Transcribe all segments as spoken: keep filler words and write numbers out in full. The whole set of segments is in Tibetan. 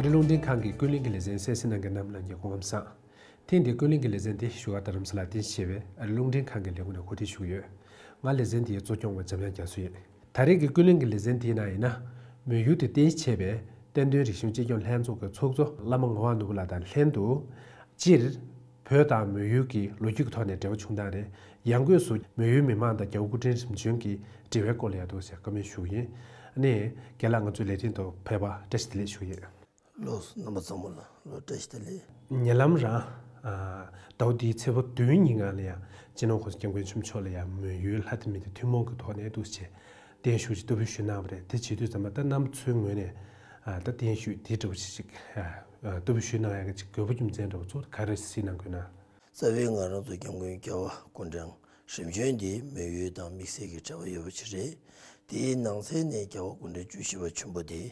རླུང་འཕྲིན་ཁང་གི་ཀུན་གླེང་གི་ལེ་ཚན་གསན་གཟིགས་གནང་མཁན་རྣམ་པ་ལྷན་རྒྱས་སྐུ་ཁམས་བཟང་། ཐེངས་འདིའི་ཀུན་གླེང་གི་ལེ་ཚན་འདི་བཞུགས་སྒར་རྡ་རམ་ས་ལར་རྟེན་གཞི་བྱས་པའི་ཨ་རི་རླུང་འཕྲིན་ཁང་གི་ལས་ཁུངས་ནས་གོ་སྒྲིག་ཞུས་ཡོད། ང་ལེ་ཚན་འདིའི་གཙོ་སྐྱོང་བ་འཇམ་དབྱངས་རྒྱ་མཚོ་ཡིན། ད་རེས་ཀྱི་ཀུན་གླེང་གི་ལེ་ཚན་འདིའི་ནང་ཡིན་ན། མོན་ཡུལ་དུ་རྟེན་གཞི་བྱས་པའི་བསྟན་དོན་རིག་གཞུང་གཅེས་སྐྱོང་ལྷན་ཚོགས་ཀྱི་ཚོགས་གཙོ་བླ་མ་ངག་དབང་ནོར་བུ་ལགས་དང་ལྷན་དུ། སྤྱིར། བོད་དང་མོན་ཡུལ་གྱི་ལོ་རྒྱུས་ཀྱི་ཐོག་ནས་འབྲེལ་བ་བྱུང་སྟངས་རེད། ཡང་སྒོས་སུ་མོན་ཡུལ་མི་མང་དང་རྒྱལ་བ་སྐུ་ཕྲེང་རིམ་བྱོན་གྱི་འབྲེལ་བའི་སྐོར་ལ་ཡང་འདུག་ཟེར་བཀའ་མོལ་ཞུ་གི་ཡིན། ཨ་ནི། རྒན་ལགས་ང་ཚོའི་ལས་རིམ་དུ་ཕེབས་པར་བཀྲ་ཤིས་བདེ་ལེགས་ཞུ་གི་ཡིན། ལགས་སོ། རྣམ་པ་ཚང་མ་ལ་ལོ་བཀྲ་ཤིས་བདེ་ལེགས། ཉེ་ལམ་རང་། ཨ། ཟླ་བ་འདིའི་ཚེས་པ་བདུན་ཉིན་གང་ལ་ཡང་སྤྱི་ནོར་༸གོང་ས་༸སྐྱབས་མགོན་ཆེན་པོ་མཆོག་ལ་ཡང་མོན་ཡུལ་ལྷ་དང་མི་དང་ཐུན་མོང་གི་ཐོག་ནས་འདུག་ཅེས་བརྟན་བཞུགས་ཀྱི་བསྟོད་པ་ཞུས་གནང་བ་རེད། དེ་བྱེད་དུས་ཙམ་པ་ད་རྣམ་པ་ཚོའི་ངོས་ནས། ཨ། ད་བརྟན་བཞུགས་དེ་འདྲ་བོ་ཞིག་ཅིག་ཨ། བསྟོད་པ་ཞུས་གནང་ཡག་གི་ཅིག་དགོས་པ་རྒྱུ་མཚན་འདྲ་བོ་ཚོ་ག་རེ་གཟིགས་གནང་དགོས་ན། རྩ་བའི་ང་རང་ཚོ་༸སྐྱབས་མགོན་རྒྱལ་བ་སྐུ་ཕྲེང་རིམ་བྱོན་འདི་མོན་ཡུལ་དང་དམིགས་བསལ་གྱི་འབྲེལ་བ་ཡོད་པ་ཅིག་རེད། དེའི་ནང་ཚན་ནས་རྒྱལ་བ་སྐུ་ཕྲེང་བཅུ་བཞི་པ་ཆེན་པོ་དེ།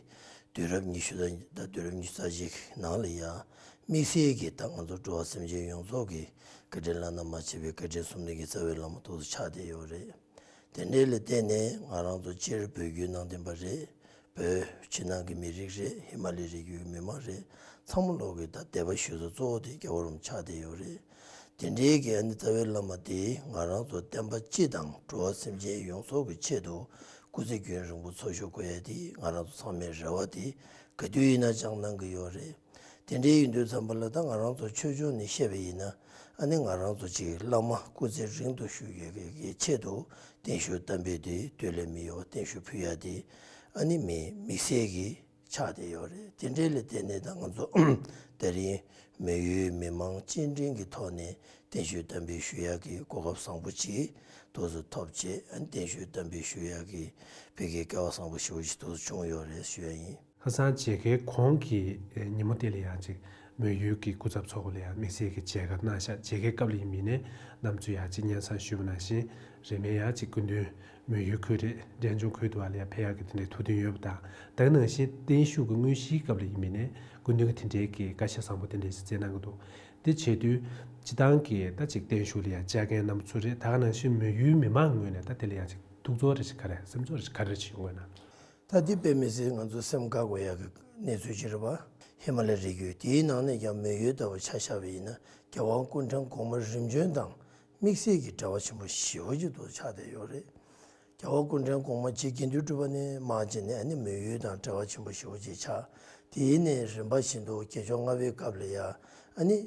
དུས་རབས་ཉི་ཤུ་དང་ད་དུས་རབས་ཉི་ཤུ་རྩ་གཅིག་ནང་ལ་ཡང་དམིགས་བསལ་གྱི་ད་ང་ཚོ་འགྲོ་བ་སེམས་ཅན་ཡོངས་རྫོགས་ཀྱི་བཀའ་དྲིན་བླ་ན་མ་མཆིས་པའི་བཀའ་དྲིན་གསུམ་ལྡན་གྱི་རྩ་བའི་བླ་མ་ཏོག་ཙམ་ཆགས་བསྡད་ཡོད་རེད། དེ་འདྲའི་ལ་བརྟེན་ནས་ང་རང་ཚོ་སྤྱིར་བོད་བརྒྱུད་ནང་བསྟན་པ་རེད། བོད་ཕྱི་ནང་གི་མི་རིགས་རེད། ཧི་མ་ལའི་རི་རྒྱུད་ཀྱི་མི་མང་རེད། ཚང་མ་ལོག་གི་ད་དད་པ་ཞུ་ས་གཙོ་བོ་དེ་རྒྱལ་བ་རིན་པོ་ཆེ་ཆགས་བསྡད་ཡོད་རེད། དེ་འདྲའི་གི་ཨ་ནི་རྩ་བའི་བླ་མ་དེ་ང་རང་ཚོ་བསྟན་པ་སྤྱི་དང་འགྲོ་བ་སེམས་ཅན་ཡོངས་རྫོགས་ཀྱི་ཆེད་དུ་སྐུ་ཚེ་རྒྱུན་རིང་པོ་འཚོ་བཞུགས་དགོས་ཡ་དེ་ང་རང་ཚོ་ཚང་མའི་རེ་བ་དེ་ག་དུས་ཡིན་ན་བཅངས་གནང་གི་ཡོད་རེད། དེ་འདྲའི་ཡིན་དུས་ཙམ་པ་ལ་ད་ང་རང་ཚོ་ཆོས་ཕྱོགས་ནས་བཤད་པ་ཡིན་ན། ཨ་ནི་ང་རང་ཚོ་ཅིག་བླ་མ་སྐུ་ཚེ་རིང་དུ་བཞུགས་ཡོད་མཁན་གྱི་ཆེད་དུ་བརྟན་བཞུགས་བསྟར་འབུལ་དེ་དུས་ལས་མི་ཡོལ་བརྟན་བཞུགས་ཕུལ་ཡ་དེ་ཨ་ནི་མི་དམིགས་བསལ་གྱི་ཆགས་བསྡད་ཡོད་རེད། དེ་འདྲའི་ལ་བརྟེན་ནས་ད་ང་ཚོ་དེ་རིང་མོན་ཡུལ་མི་མང་སྤྱི་འབྲེལ་གྱི་ཐོག་ནས་བརྟན་བཞུགས་བསྟར་འབུལ་ཞུ་ཡ་གི་གོ་སྐབས་བཟང་པོ་ཅིག་ཏོག་ཙམ་ཐོབ་བྱས། ཨ་ནི་བརྟན་བཞུགས་བསྟར་འབུལ་ཞུ་ཡ་གི་ཕ་གིའི་སྐལ་བ་བཟང་པོ་ཞེ་པོ་ཅིག་ཏོག་ཙམ་བྱུང་ཡོད་རེད་ཞུ་ཡ་ཡིན། ཁ་སང་མཇལ་ཁའི་གོང་གི་ཉིན་མོ་དེ་ལ་ཡང་ཅིག་མོན་ཡུལ་གྱི་སྐུ་ཚབ་ཚོགས་པ་ལ་ཡང་དམིགས་བསལ་གྱི་མཇལ་ཁ་གནང་ཤག་མཇལ་ཁའི་སྐབས་ལ་ཡིན་མིན་ནས་རྣམ་ཚོས་ཡང་ཅིག་སྙན་སེང་ཞུས་པ་ནང་བཞིན། རིན་མེད་ཡང་ཅིག་སྐུ་མདུན་མོན་ཡུལ་ཁུལ་རེད། འབྲས་ལྗོངས་ཁུལ་དུ་བ་ལ་ཡང་ཕེབས་ཡག་གི་དེ་འདྲའི་ཐུགས་འདུན་ཡོད་པ་དང་། ད་ག་ནང་བཞིན་བརྟན་བཞུགས་ཀྱི་དངོས་གཞིའི་སྐབས་ལ་ཡིན་མིན་ནས་སྐུ་མདུན་གྱི་དེ་འདྲའི་གི་བཀའ་ཤག་བཟང་པོ་དེ་འདྲའི་ཞིག་བསྩལ་གནང་གི་འདུག་དེ་བྱེད་དུས་སྤྱི་བཏང་གི་ད་ཅིག་བརྟན་བཞུགས་ལ་ཡང་བཅར་མཁན་རྣམ་པ་ཚོ་རེད། ད་ག་ནང་བཞིན་མོན་ཡུལ་མི་མང་ངོས་ནས་ད་དེ་ལ་ཡང་ཅིག་ཐུགས་ཚོར་རེ་ཞིག་ག་རེ་སེམས་ཚོར་རེ་ཞིག་ག་རེ་ཞིག་ཡོང་དགོས་ན། ད་འདི་དཔེ་མི་སྲིད་ང་ཚོ་སེམས་དགའ་དགོས་ཡག་གི་གནས་ཚུལ་ཅིག་རེད་པ། ཧི་མ་ལའི་རི་རྒྱུད་དེའི་ནང་ནས་ཀྱང་མོན་ཡུལ་ལྟ་བུ་ཆ་བཞག་པ་ཡིན་ན་རྒྱལ་དབང་སྐུ་ཕྲེང་གོང་མ་རིམ་བྱོན་དང་དམིགས་བསལ་གྱི་འབྲེལ་བ་ཆེན་པོ་ཞེ་པོ་ཅིག་ཏུ་ཆགས་བསྡད་ཡོད་རེད། རྒྱལ་བ་སྐུ་ཕྲེང་གོང་མ་རྗེ་དགེ་འདུན་གྲུབ་པ་ནས་མར་བྱས་ནས་ཨ་ནི་མོན་ཡུལ་དང་འབྲེལ་བ་ཆེན་པོ་ཞེ་པོ་ཅིག་ཆགས། དེའི་ནས་རིམ་པ་བཞིན་དུ་རྒྱལ་མཆོག་ལྔ་པའི་སྐབས་ལ་ཡ་ཨ་ནི།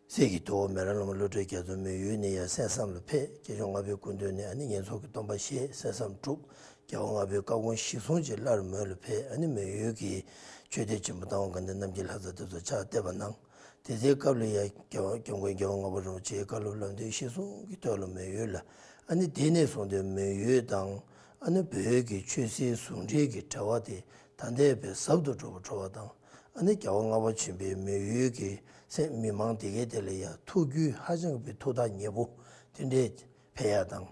སྲས་ཀྱི་ཐུ་བོ་མེ་རག་བླ་མ་བློ་གྲོས་རྒྱ་མཚོ་མོན་ཡུལ་ནས་ཡང་གསན་བསམ་ལ་ཕེབས། རྒྱལ་མཆོག་ལྔ་པའི་སྐུ་མདུན་ནས་ཨ་ནི་བསྙེན་རྫོགས་ཀྱི་སྡོམ་པ་བཞེས། གསན་བསམ་གྲུབ། རྒྱལ་བ་ལྔ་པའི་བཀའ་དགོངས་གཞིར་བཟུང་གིས་སླར་མོན་ལ་ཕེབས། ཨ་ནི་མོན་ཡུལ་གྱི་ཆོས་སྡེ་ཆེན་པོ་དང་དགའ་ལྡན་རྣམ་རྒྱལ་ལྷ་ས་དེ་ཚོ་ཕྱག་བཏབ་པ་གནང་། དེ་ཚེ་སྐབས་ལ་ཡང་རྒྱལ་བ་སྐྱབས་མགོན་རྒྱལ་བ་ལྔ་པ་རིན་པོ་ཆེའི་བཀའ་སློབ་ལམ་སྟོན་གཞིར་བཟུང་གི་ཐོག་ལ་མོན་ཡུལ་ལ། ཨ་ནི་དེ་ནས་བཟུང་སྟེ་མོན་ཡུལ་དང་ཨ་ནི་བོད་ཀྱི་ཆོས་སྲིད་ཟུང་འབྲེལ་གྱི་འབྲེལ་བ་དེ་ད་ལྟའི་བས་ཟབ་ཏུ་འགྲོ་བ་འགྲོ་བ་དང་། ཨ་ནི་རྒྱལ་བ་ལྔ་པ་ཆེན་པོའི་མོན་ཡུལ་གྱི་སེམས་མི་མང་དེ་གའི་དེ་ལ་ཡང་ཐུགས་རྒྱུས་ཧ་ཅང་གི་ཐུགས་ཐག་ཉེ་པོ་དེ་འདྲའི་འཕེལ་ཡག་དང་།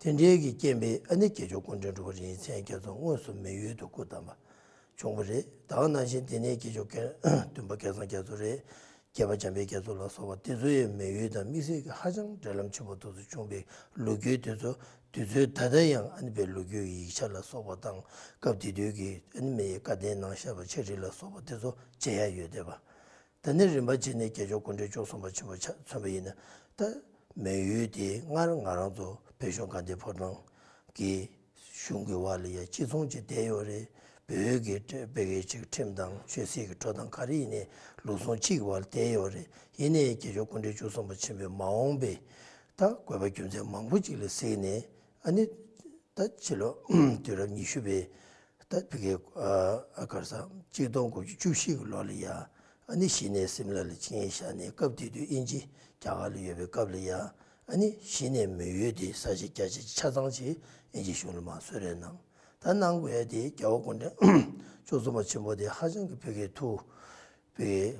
དེ་འདྲའི་གི་རྐྱེན་པས་ཨ་ནི་རྒྱལ་མཆོག་སྐུ་ཕྲེང་དྲུག་པ་རིན་ཆེན་རྒྱ་མཚོ་དངོས་སུ་མོན་ཡུལ་དུ་སྐུ་བལྟམས་པ་བྱུང་བ་རེད། ད་ག་ནང་བཞིན་དེ་ནས་རྒྱལ་མཆོག་མགོན་བདུན་པ་སྐལ་བཟང་རྒྱ་མཚོ་རེད། བརྒྱད་པ་འཇམ་དཔལ་རྒྱ་མཚོ་ལ་སོགས་པ་དེ་ཚོ་ཡང་མོན་ཡུལ་དང་དམིགས་བསལ་གྱི་ཧ་ཅང་འབྲེལ་ལམ་ཆེན་པོ་དེ་ཚོ་བྱུང་བའི་ལོ་རྒྱུས་དེ་ཚོ་དུས་ཚོད་ད་ལྟ་ཡང་ཨ་ནི་བའི་ལོ་རྒྱུས་ཡིག་ཆ་ལ་སོགས་པ་དང་སྐབས་དེ་དུས་ཀྱི་ཨ་ནི་མི་ཡི་བཀའ་བསྟན་གནང་བཞག་པ་ཆེད་རིགས་ལ་སོགས་པ་དེ་ཚོ་མཇལ་ཡ་ཡོད་བསྡད་པ། ད་ནི་རིམ་པ་བྱས་ནས་རྒྱལ་མཆོག་སྐུ་ཕྲེང་བཅུ་གསུམ་པ་ཆེན་པོ་ཆ་མཚོན་པ་ཡིན་ན། ད་མོན་ཡུལ་དེ་སྔར་ང་རང་ཚོ་བོད་གཞུང་དགའ་ལྡན་ཕོ་བྲང་གི་གཞུང་གི་བར་ལ་ཡང་གཅིག་མཚུངས་ཀྱི་བསྡད་ཡོད་རེད། བོད་ཀྱི་བོད་ཀྱི་ཅིག་ཁྲིམས་དང་ཆོས་སྲིད་ཀྱི་འགྲོ་སྟངས་ག་རེ་ཡིན་ནའི་ལུགས་ཟུང་གཅིག་གི་བར་བསྡད་ཡོད་རེད། ཡིན་ནའི་རྒྱལ་མཆོག་སྐུ་ཕྲེང་བཅུ་གསུམ་པ་ཆེན་པོས་མ་འོངས་པའི་ད་དགོས་པ་རྒྱུ་མཚན་མང་པོ་ཅིག་ལ་གཟིགས་ནས་ཨ་ནི། ད་ཕྱི་ལོ་དུས་རབས་ཉི་ཤུ་པའི་ད་ཕ་གི་ཨ་གར་ས་གཅིག་སྟོང་དགུ་བརྒྱ་བཅུ་བཞི་གི་ལོ་ལ་ཡ་ཨ་ནི་གཞི་ནས་སིམ་ལ་ལ་ཆིངས་ཡིག་བཞག་ནས་སྐབས་དེ་དུས་དབྱིན་ཇི་རྒྱ་གར་ལ་ཡོད་པའི་སྐབས་ལ་ཡ་ཨ་ནི་གཞི་ནས་མོན་ཡུལ་དེ་ས་ཆ་རྒྱ་ཆེ་ཆ་ཚང་ཅིག་དབྱིན་ཇི་གཞུང་ལ་མར་གསོལ་རས་གནང་། ད་གནང་དགོས་ཡ་དེ་རྒྱལ་བ་སྐུ་ཕྲེང་བཅུ་གསུམ་པ་ཆེན་པོ་དེ་ཧ་ཅང་གི་ཕ་གིའི་ཐུགས། པའི་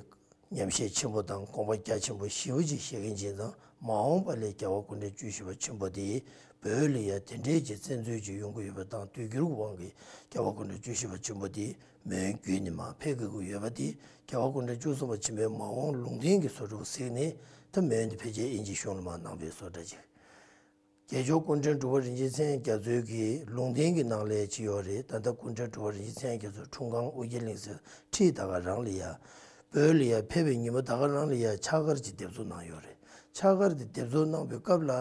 ཉམས་བཞེས་ཆེན་པོ་དང་དགོངས་པ་རྒྱ་ཆེན་པོ་ཞེ་པོ་ཅིག་བཞེས་མཁན་ཅིག་དང་མ་འོངས་པ་ལ་རྒྱལ་བ་སྐུ་ཕྲེང་བཅུ་བཞི་པ་ཆེན་པོ་དེ་བོད་ལ་ཡ་དེ་འདྲའི་ཅིག་བཙན་འཛུལ་ཅིག་ཡོང་གི་ཡོད་པ་དང་དུས་འགྱུར་གྱི་དབང་གིས་རྒྱལ་བ་སྐུ་ཕྲེང་བཅུ་བཞི་པ་ཆེན་པོ་དེ་མོན་བརྒྱུད་ནས་མར་ཕེབས་དགོས་ཀྱི་ཡོད་པ་དེ་རྒྱལ་བ་སྐུ་ཕྲེང་བཅུ་གསུམ་པ་ཆེན་པོའི་མ་འོངས་ལུང་བསྟན་གྱི་བཟོ་སྒྲུབ་གཟིགས་ནས་ད་མོན་དེ་ཕལ་ཆེར་དབྱིན་ཇི་གཞུང་ལ་མར་གནང་པའི་བཟོ་འདྲ་ཅིག་རྒྱལ་མཆོག་སྐུ་ཕྲེང་དྲུག་པ་རིན་ཆེན་མཚན་ཡང་རྒྱ་མཚོའི་གི་ལུང་བསྟན་གྱི་ནང་ལས་ཅིག་ཡོད་རེད། ད་ལྟ་སྐུ་ཕྲེང་དྲུག་པ་རིན་ཆེན་མཚན་ཡང་རྒྱ་མཚོའི་འཁྲུངས་ཁང་ཨོ་རྒྱན་གླིང་ཟེར་ཁྲིད་ད་ག་རང་ལ་ཡ། བོད་ལ་ཡ་ཕེབས་པའི་ཉིན་མོ་ད་ག་རང་ལ་ཡ་ཕྱག་འཁར་ཅིག་འདེབས་འཛུགས་གནང་ཡོད་རེད། ཕྱག་འཁར་དེ་འདེབས་འཛུགས་གནང་བའི་སྐབས་ལ་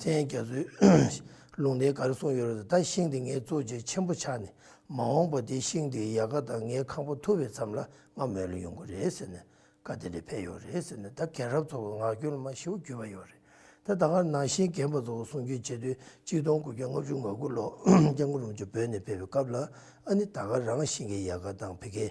མཚན་ཡང་རྒྱ་མཚོའི་ལུང་བསྟན་ག་རེ་གསུངས་ཡོད་རེད། ད་ཤིང་འདི་ངའི་གཙོ་ཆེ་ཆེན་པོ་ཆགས་ནས་མ་འོངས་པ་དེ་ཤིང་འདིའི་ཡལ་ག་དང་ངའི་ཁང་པ་ཐུབ་པའི་མཚམས་ལ་ང་མོལ་ལ་ཡོང་གི་རེད་ཟེར་ནས། བཀའ་དེ་འདྲ་ཕེབས་ཡོད་རེད་ཟེར་ནས། ད་རྒན་རབས་ཚོ་གི་ངག་རྒྱུན་ལ་མ་ཞེ་པོ་བརྒྱུད་པ་ཡོད་རེད། ད་ད་ག་ནང་བཞིན་རྒན་པ་ཚོ་གི་གསུང་རྒྱུན་བྱེད་དུས་གཅིག་སྟོང་དགུ་བརྒྱ་ལྔ་བཅུ་ང་དགུ་ལོ་སྐྱབས་མགོན་རིན་པོ་ཆེ་བོད་ནས་ཕེབས་པའི་སྐབས་ལ་ཨ་ནི་ད་ག་རང་ཤིང་གི་ཡལ་ག་དང་བི་ཀའི་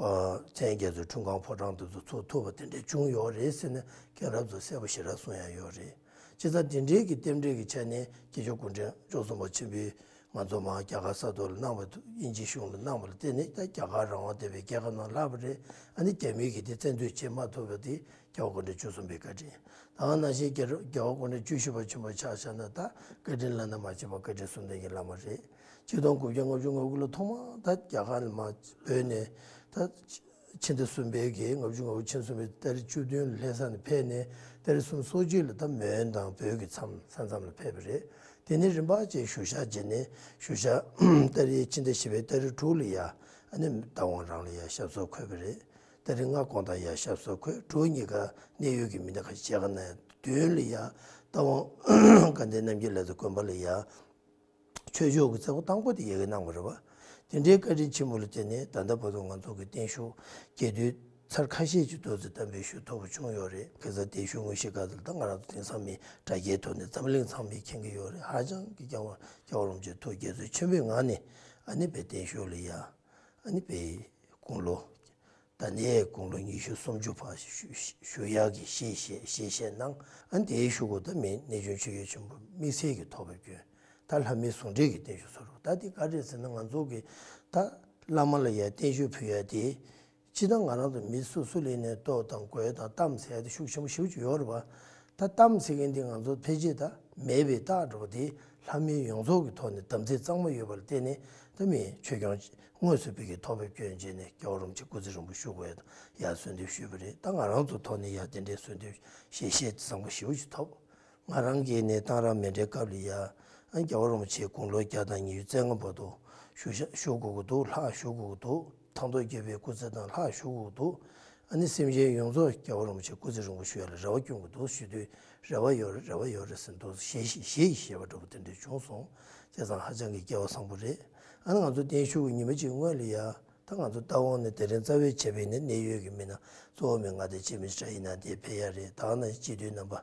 མཚན་རྒྱ་མཚོའི་འཁྲུངས་ཁང་ཕོ་བྲང་དེ་ཚོ་ཚུར་ཐུབ་པ་དེ་འདྲ་བྱུང་ཡོད་རེད་ཟེར་ནས་རྒན་རབས་ཚོ་གསལ་པོ་ཞེ་དྲག་གསུང་ཡ་ཡོད་རེད། བྱས་ཙང་དེ་འདྲའི་གི་རྟེན་འབྲེལ་གྱི་ཆ་ནས་རྒྱལ་མཆོག་སྐུ་ཕྲེང་བཅུ་གསུམ་པ་ཆེན་པོས། ང་ཚོ་མར་རྒྱ་གར་ས་ཐོག་ལ་གནང་བ་དང་། དབྱིན་ཇི་གཞུང་ལ་གནང་བ་ལ་བརྟེན་ནས་ད་རྒྱ་གར་རང་དབང་ལྡན་པའི་རྒྱལ་ཁབ་ནང་ལྷག་པ་རེད། ཨ་ནི་རྒྱ་མིའི་གིས་དེ་བཙན་འཛུལ་བྱེད་མ་ཐུབ་པ་དེ་རྒྱལ་བ་སྐུ་ཕྲེང་བཅུ་གསུམ་པའི་བཀའ་དྲིན། ད་ག་ནང་བཞིན་རྒྱལ་རྒྱལ་བ་སྐུ་ཕྲེང་བཅུ་བཞི་པ་ཆེན་པོ་ཆ་བཞག་ན་ད་བཀའ་དྲིན་བླ་ན་མ་མཆིས་པ་བཀའ་དྲིན་གསུམ་ལྡན་གྱི་བླ་མ་རེད། ཆིག་སྟོང་དགུ་བརྒྱ་ལྔ་བཅུ་ང་དགུ་ལོ་ཐོག་མར་ད་རྒྱ་གར་ལ་མར་བོད་ནས་ད། ཕྱི་ཟླ་གསུམ་པའི་གི་ལྔ་བཅུ་ང་དགུ་ཕྱི་ཟླ་གསུམ་པའི་ཏ་རིག་བཅུ་བདུན་ལ་ལྷ་ས་ནས་ཕེབས་ནས་ཏ་རིག་སུམ་ཅུ་སོ་གཅིག་ལ་ད་མོན་དང་བོད་ཀྱི་མཚམས་ས་མཚམས་ལ་ཕེབས་པ་རེད། དེ་ནས་རིམ་པ་བྱས་བཞུགས་ཞག་བྱས་ནས་བཞུགས་ཞག་ཏ་རིག་ཕྱི་ཟླ་བཞི་པའི་ཏ་རིག་དྲུག་ལ་ཡ་ཨ་ནི་རྟ་དབང་རང་ལ་ཡ་ཞབས་སོར་འཁོད་པ་རེད། ཏ་རིག་ལྔ་དགོང་དག་ཡ་ཞབས་སོར་འཁོད། དྲུག་ཉིན་ཀ་གནད་ཡོད་ཀྱི་མི་སྣ་ཁ་ཤས་མཇལ་ཁ་གནང་། བདུན་ལ་ཡ་རྟ་དབང་དགའ་ལྡན་རྣམ་རྒྱལ་ལགས་ཀྱི་དགོན་པ་ལ་ཡ། ཆོས་ཕྱོགས་ཀྱི་བཙག་འཐུ་དང་པོ་དེ་ཡ་གི་གནང་བ་རེད་བ། དེ་འདྲའི་བཀའ་དྲིན་ཆེན་པོ་ལ་བརྟེན་ནས་ད་ལྟ་བར་དུ་ང་ཚོ་གི་བརྟན་བཞུགས་རྒྱས་བསྡུས་ཚར་ཁ་ཤས་ཅིག་ཏོག་ཙམ་གཏན་འབེབས་ཞུ་ཐུབ་པ་བྱུང་ཡོད་རེད། ཁ་སང་བརྟན་བཞུགས་དངོས་གཞིའི་སྐབས་དེ་ལ་ད་ང་རང་ཚོ་དེང་སང་མི་དྲ་རྒྱའི་ཐོག་ནས་འཛམ་གླིང་ཚང་མས་མཁྱེན་གྱི་ཡོད་རེད། ཧ་ཅང་གི་རྒྱལ་བ་རྒྱལ་བ་རིན་པོ་ཆེ་ཐུགས་དགྱེས་ཚོར་ཆེན་པོའི་ངང་ནས་ཨ་ནི་བའི་བརྟན་བཞུགས་ལ་ཡ་ཨ་ནི་བའི་དགུང་ལོ། ད་ནས་དགུང་ལོ་ཉི་ཤུ་སུམ་ཅུ་བར་བཞུགས་བཞུགས་ཡག་གི་ཞེས་བཤད་ཞེས་བཤད་གནང་། ཨ་ནི་དེའི་གཞུག་གུ་ད་མི་གནས་ཆུང་ཆོས་རྒྱལ་ཆེན་པོ་དམིགས་བསལ་གྱི་ཐོག་ཕེབས་སྐྱོན། ད་ལྷ་མིའི་ཟུང་འབྲེལ་གྱི་བརྟན་བཞུགས་སྩལ་རོགས། ད་དེ་ག་རེད་ཟེར་ན་ང་ཚོ་གི་ད་བླ་མ་ལ་ཡ་བརྟན་བཞུགས་ཕུལ་ཡ་དེ་སྤྱིར་བཏང་ང་རང་ཚོ་མི་སུ་སུ་ལ་ཡིན་ནའི་ལྟོ་དང་གོས་དང་གཏམ་ཟེར་ཡ་དེ་ཤུགས་ཆེན་པོ་ཞེ་པོ་ཅིག་ཡོད་རེད་བ། ད་གཏམ་ཟེར་མཁན་དེ་ང་ཚོ་ཕལ་ཆེར་ད་མེད་པའི་རྟགས་འདྲ་བོ་དེ་ལྷ་མི་ཡོངས་རྫོགས་ཀྱི་ཐོག་ནས་དམ་ཚིག་གཙང་མ་ཡོད་པ་ལ་བརྟེན་ནས་ད་མི་ཆོས་སྐྱོང་དངོས་སུ་བོད་ཀྱི་ཐོག་ཕེབས་སྐྱོན་བྱས་ནས་རྒྱལ་བ་རིན་པོ་ཆེ་སྐུ་ཚེ་རིང་པོ་བཞུགས་དགོས་ཡ་གསོལ་འདེབས་ཞུས་པ་རེད། ད་ང་རང་ཚོ་ཐོག་ནས་ཡ་དེ་འདྲའི་གསོལ་འདེབས་ཞལ་བཞེས་བཟང་པོ་ཞེ་པོ་ཅིག་ཐོབ། ང་རང་གིས་ནས་གཏང་རག་མཎྜལ་སྐབས་ལ་ཡ་ཨ་རྒྱལ་བ་རིན་པོ་ཆེ་དགུང་ལོ་བརྒྱ་དང་ཉི་ཤུ་རྩ་ལྔ་བར་དུ་བཞུགས་ཤ་བཞུགས་དགོས་ཀྱི་འདུག་ལྷག་བཞུགས་དགོས་ཀྱི་འདུག་ཐང་སྟོང་རྒྱལ་པོའི་སྐུ་ཚེ་དང་ལྷག་བཞུགས་དགོས་འདུག་ཨ་ནི་སེམས་ཅན་ཡོངས་རྫོགས་རྒྱལ་བ་རིན་པོ་ཆེ་སྐུ་ཚེ་རིང་པོ་བཞུགས་ཡ་ལ་རེ་བ་སྐྱོན་དགོས་འདུག་ཞུ་དུས་རེ་བ་ཡོད་རེད་རེ་བ་ཡོད་རེད་ཟེར་འདུག་ཞེས་ཞེས་ཞེས་བཤད་པ་འདྲ་པོ་དེ་འདྲ་བྱུང་སོང་། བྱས་ཙང་ཧ་ཅང་གི་སྐལ་བ་བཟང་པོ་རེད། ཨ་ནི་ང་ཚོ་བརྟན་བཞུགས་ཀྱི་ཉི་མ་གཅིག་སྔོན་ལ་ཡ་ད་ང་ཚོ་རྟ་དབང་ནས་དེ་རིང་རྩ་བའི་ཆེད་ཕེབས་ནས་གནད་ཡོད་ཀྱི་མི་སྣ་གཙོ་བོ་མི་མངའ་སྡེ་སྤྱི་མི་ཁྲ་ཡིན་ན་དེ་ཕེབས་ཡ་རེད། ད་ནི་སྤྱི་འཐུས་རྣམ་པ་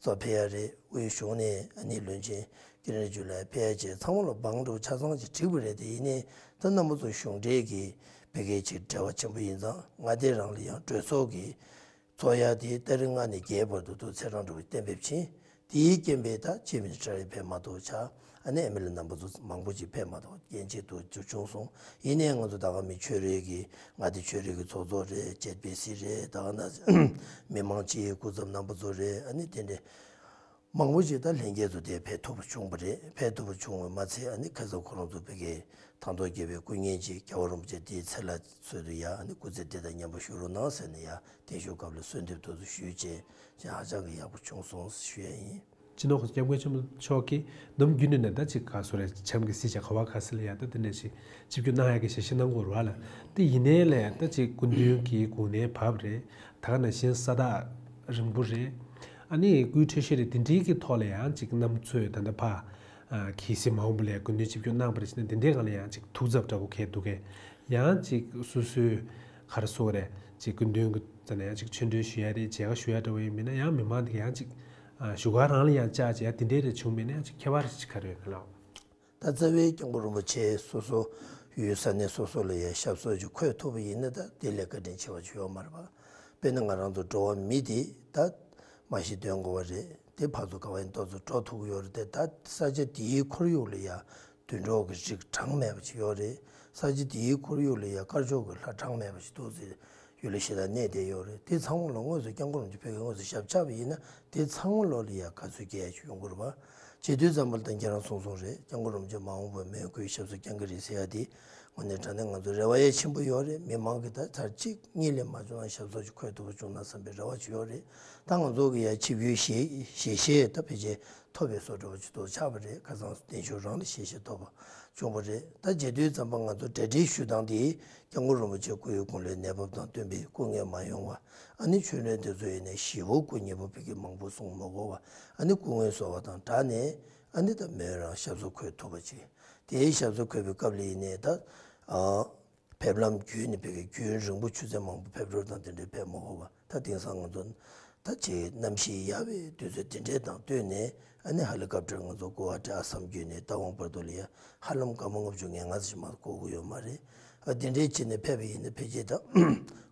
ཚོ་ཕེབས་ཡ་རེད། དབུས་གཞུང་ནས་ཨ་ནི་བློན་ཆེན་ཀི་རེན་རི་ཇུ་ལུ་ཕེབས་ཡ་བཅས་ཚང་མ་ལ་བང་སྒྲུབ་ཆ་ཚང་ཅིག་བསྒྲིགས་པ་རེད་དེ། ཡིན་ནའི་ད་རྣམ་པ་ཚོ་གཞུང་འབྲེལ་གྱི་བོད་སྐད་ཅིག་འབྲེལ་བ་ཆེན་པོ་ཡིན་ཙང་མངའ་སྡེ་རང་ལ་ཡང་གྲོས་ཚོགས་ཀྱི་ཚོགས་ཡ་དེ་ཏ་རིག་ལྔ་ནས་བརྒྱད་བར་དུ་དུ་ཚེས་གྲངས་འགྲོ་བའི་གཏན་འབེབས་ཕྱིན། དེའི་རྐྱེན་པས་ད་ཆེས་མིན་ཁྲ་རེ་ཕེབས་མ་ཐུབ་ཆགས། ཨ་ནི་ཨེ་མི་ལི་རྣམ་པ་ཚོ་མང་པོ་ཅིག་ཕེབས་མ་ཐུབ་རྐྱེན་ཆེད་དུ་བྱུང་སོང་། ཡིན་ནའི་ང་ཚོ་ད་ག་མི་ཆོས་རིག་གི་མངའ་སྡེ་ཆོས་རིག་གི་ཚོགས་གཙོ་རེད། ཅེ་པི་སི་རེད། ད་ག་ན་མི་མང་སྤྱི་ཡི་སྐུ་ཚབ་རྣམ་པ་ཚོ་རེད། ཨ་ནི་དེ་འདྲའི་མང་པོ་ཅིག་ད་ལྷན་རྒྱས་ཚོ་དེ་ཕེབས་ཐུབ་པ་བྱུང་བ་རེད། ཕེབས་ཐུབ་པ་བྱུང་བ་མ་ཚད་ཨ་ནི་ཁ་སང་ཁོ་རང་ཚོ་བོད་ཀྱི་ཐང་སྟོང་རྒྱལ་པོའི་སྐུ་བརྙན་ཅིག་རྒྱལ་བ་རིན་པོ་ཆེ་དེའི་ཚེ་ལ་ཚོད་དུ་ཡ་ཨ་ནི་སྐུ་ཚེ་བདེ་དང་མཉམ་པོ་བཞུགས་རོགས་གནང་ཟེར་ནས་ཡ། བརྟན་བཞུགས་སྐབས་ལ་གསོལ་འདེབས་དེ་ཚོ་ཞུས་བྱས་ཅིག་ཧ་ཅང་གི་ཡག་པོ་བྱུང་སོང་ཞུ་ཡ་ཡིན། སྤྱི་ནོར་༸གོང་ས་༸སྐྱབས་མགོན་ཆེན་པོ་མཆོག་གིས་ནམ་རྒྱུན་ནས་ནས་ད་ཅིག་ག་སོ་རེད། བྱམས་ཀྱི་སྲིད་བྱ་ག་བ་ག་ས་ལ་ཡ་ད་དེ་འདྲ་ཞིག་ཆིབས་བསྒྱུར་གནང་ཡ་གི་ཞལ་བཞེས་གནང་དགོས་རེད་བ་ལ། དེ་ཡིན་ནའི་ལས་ད་ཅིག་སྐུ་མདུན་གྱི་དགུང་ནའི་བབས་རེད། ད་ག་ནང་བཞིན་ས་ཐག་རིང་པོ་རེད། ཨ་ནི་སྐུའི་འཕྲོད་བཞེས་རེད། དེ་འདྲའི་གི་ཐོག་ལ་ཡང་ཅིག་གནམ་ཚོད་ད་ལྟ་ཕ་གི་སི་མ་འོངས་པ་ལ་སྐུ་མདུན་ཆིབས་བསྒྱུར་གནང་བ་རེད་ཟེར་ན་དེ་འདྲའི་སྒང་ལ་ཡང་ཅིག་ཐུགས་འཚབ་འདྲ་པོ་གས་འདུག་གས། ཡང་ཅིག་སོ་སོའི་ག་རེ་ཟེར་དགོས་རེད། ཅིག་སྐུ་མདུན་གྱི་རྩ་ནས་ཡང་ཅིག་ཆོས་འབྲེལ་ཞུ་ཡ་རེད། མཇལ་ཁ་ཞུ་ཡ་འདྲ་བོ་ཡིན་མིན་ན་ཡང་མི་མང་དེ་ག་ཡང་ཅིག་བཞུགས་སྒར་རང་ལ་ཡང་བཅར་བྱས་ཡ་དེ་འདྲའི་རེ་བྱུང་མིན་ན་ཡང་ཅིག་ཁྱད་པར་ཅིག་ག་རེ་ཡོད་ག་ལགས། ད་རྩ་བའི་སྐྱབས་མགོན་རིན་པོ་ཆེ་སོ་སོ་ཡུལ་ས་གནས་སོ་སོ་ལ་ཡང་ཞབས་སོར་ཅིག་འཁོད་ཐུབ་པ་ཡིན་ན་ད་དེ་ལས་བཀའ་དྲིན་ཆེ་བ་ཅིག་ཡོད་མ་རེད་པ། དཔེར་ན་ང་རང་ཚོ་འགྲོ་བ་མི་དེ་ད་མ་ཤི་འདོན་དགོས་པ་རེད། དེ་ཕར་ཚུར་ག་བ་ཡིན་ཏོག་ཙམ་འགྲོ་ཐུབ་ཀྱི་ཡོད་རེད་དེ། ད་ས་ཆ་དེའི་ཁོར་ཡུག་ལ་ཡང་དུད་འགྲོ་གི་རིགས་གྲངས་མེད་པ་ཅིག་ཡོད་རེད། ས་ཆ་དེའི་ཁོར་ཡུག་ལ་ཡང་དཀར་ཕྱོགས་ཀྱི་ལྷ་གྲངས་མེད་པ་ཅིག་འདུག་ཟེར་ཡུལ་ལ་ཞེ་དྲག་གནས་བསྡད་ཡོད་རེད། དེ་ཚང་མ་ལ་དངོས་སུ་སྐྱབས་མགོན་རིན་པོ་ཆེ་ཕ་གིའི་དངོས་སུ་ཞབས་ཆགས་པ་ཡིན་ན་དེ་ཚང་མ་ལོ་ལ་ཡང་དགའ་ཚོར་སྐྱེ་ཡ་ཅིག་ཡོང་གི་རེད་པ། བྱེད་དུས་ཙམ་པ་ལ་ད་ཁྱེད་རང་གསུངས་སོང་རེད། སྐྱབས་མགོན་རིན་པོ་ཆེ་མ་འོངས་པར་མོས་གུས་ཞབས་སོར་བསྐྱང་གི་རེད་ཟེར་ཡ་དེ་ དངོས་གནས་དྲང་གནས་ང་ཚོ་རེ་བ་ཡང་ཆེན་པོ་ཡོད་རེད། མི་མང་གིས་ད་ཚར་གཅིག་གཉིས་ལས་མ་བྱུང་ན་ཞབས་སོར་ཅིག་འཁོད་ཐུབ་པ་བྱུང་ན་བསམ་པའི་རེ་བ་ཅིག་ཡོད་རེད། ད་ང་ཚོ་གི་ཡ་ཆིབས་བསྒྱུར་ཞལ་ཞལ་བཞེས་ད་ཕལ་ཆེར་ཐོབ་པའི་བཟོ་འདྲ་བ་ཅིག་ཏུ་ཆགས་པ་རེད། ཁ་སང་བདེ་མཆོག་རང་ལ་ཞལ་བཞེས་ཐོབ་པ་བྱུང་བ་རེད། ད་རྗེས་མཐུད་ཙམ་པ་ང་ཚོ་གྲ་སྒྲིག་ཞུ་སྟངས་དེ་སྐྱབས་མགོན་རིན་པོ་ཆེ་སྐུ་ཡི་དགུང་ལོའི་གནས་བབ་དང་བསྟུན་པའི་སྐུ་ངལ་མ་ཡོང་བ། ཨ་ནི་ཆོས་གྲོགས་དེ་ཚོ་ཡིན་ནའི་ཞེ་པོ་སྐུ་མཉེལ་པོ་ཕ་གི་མང་པོ་གསུང་མ་དགོས་པ། ཨ་ནི་སྐུ་ངལ་གསོ་བ་དང་སྦྲགས་ནས་ཨ་ནི་ད་མོན་རང་ཞབས་སོར་འཁོད་ཐུབ་པ་ཅིག་དེའི་ཞབས་སོར་འཁོད་པའི་སྐབས་ལ་ཡིན་ནའི་ད་ཨ་ཕེབས་ལམ་བརྒྱུད་ནས་ཕ་གི་རྒྱུན་རིང་པོ་ཆུ་ཚོད་མང་པོ་ཕེབས་འགྲོ་དང་དེ་འདྲའི་ཕེབས་མ་དགོས་པ། ད་དེང་སང་ང་ཚོ་ད་ཅིག་གནམ་གཤིས་ཡག་པའི་དུས་ཚོད་དེ་འདྲའི་དང་བསྟུན་ནས་ཨ་ནི་ཧེ་ལི་ཀོབ་ཊར་ང་ཚོ་གོ་ཝ་ཊི་ཨ་སམ་བརྒྱུད་ནས་རྟ་དབང་བར་དུ་ལ་ཡ་ཧ་ལམ་སྐར་མ་ལྔ་བཅུ་ང་ལྔ་ཙམ་ཞིག་མ་གཏོགས་འགོར་གི་ཡོད་མ་རེད། ཨ་དེ་འདྲའི་བྱས་ནས་ཕེབས་པ་ཡིན་ན་ཕལ་ཆེར་ད་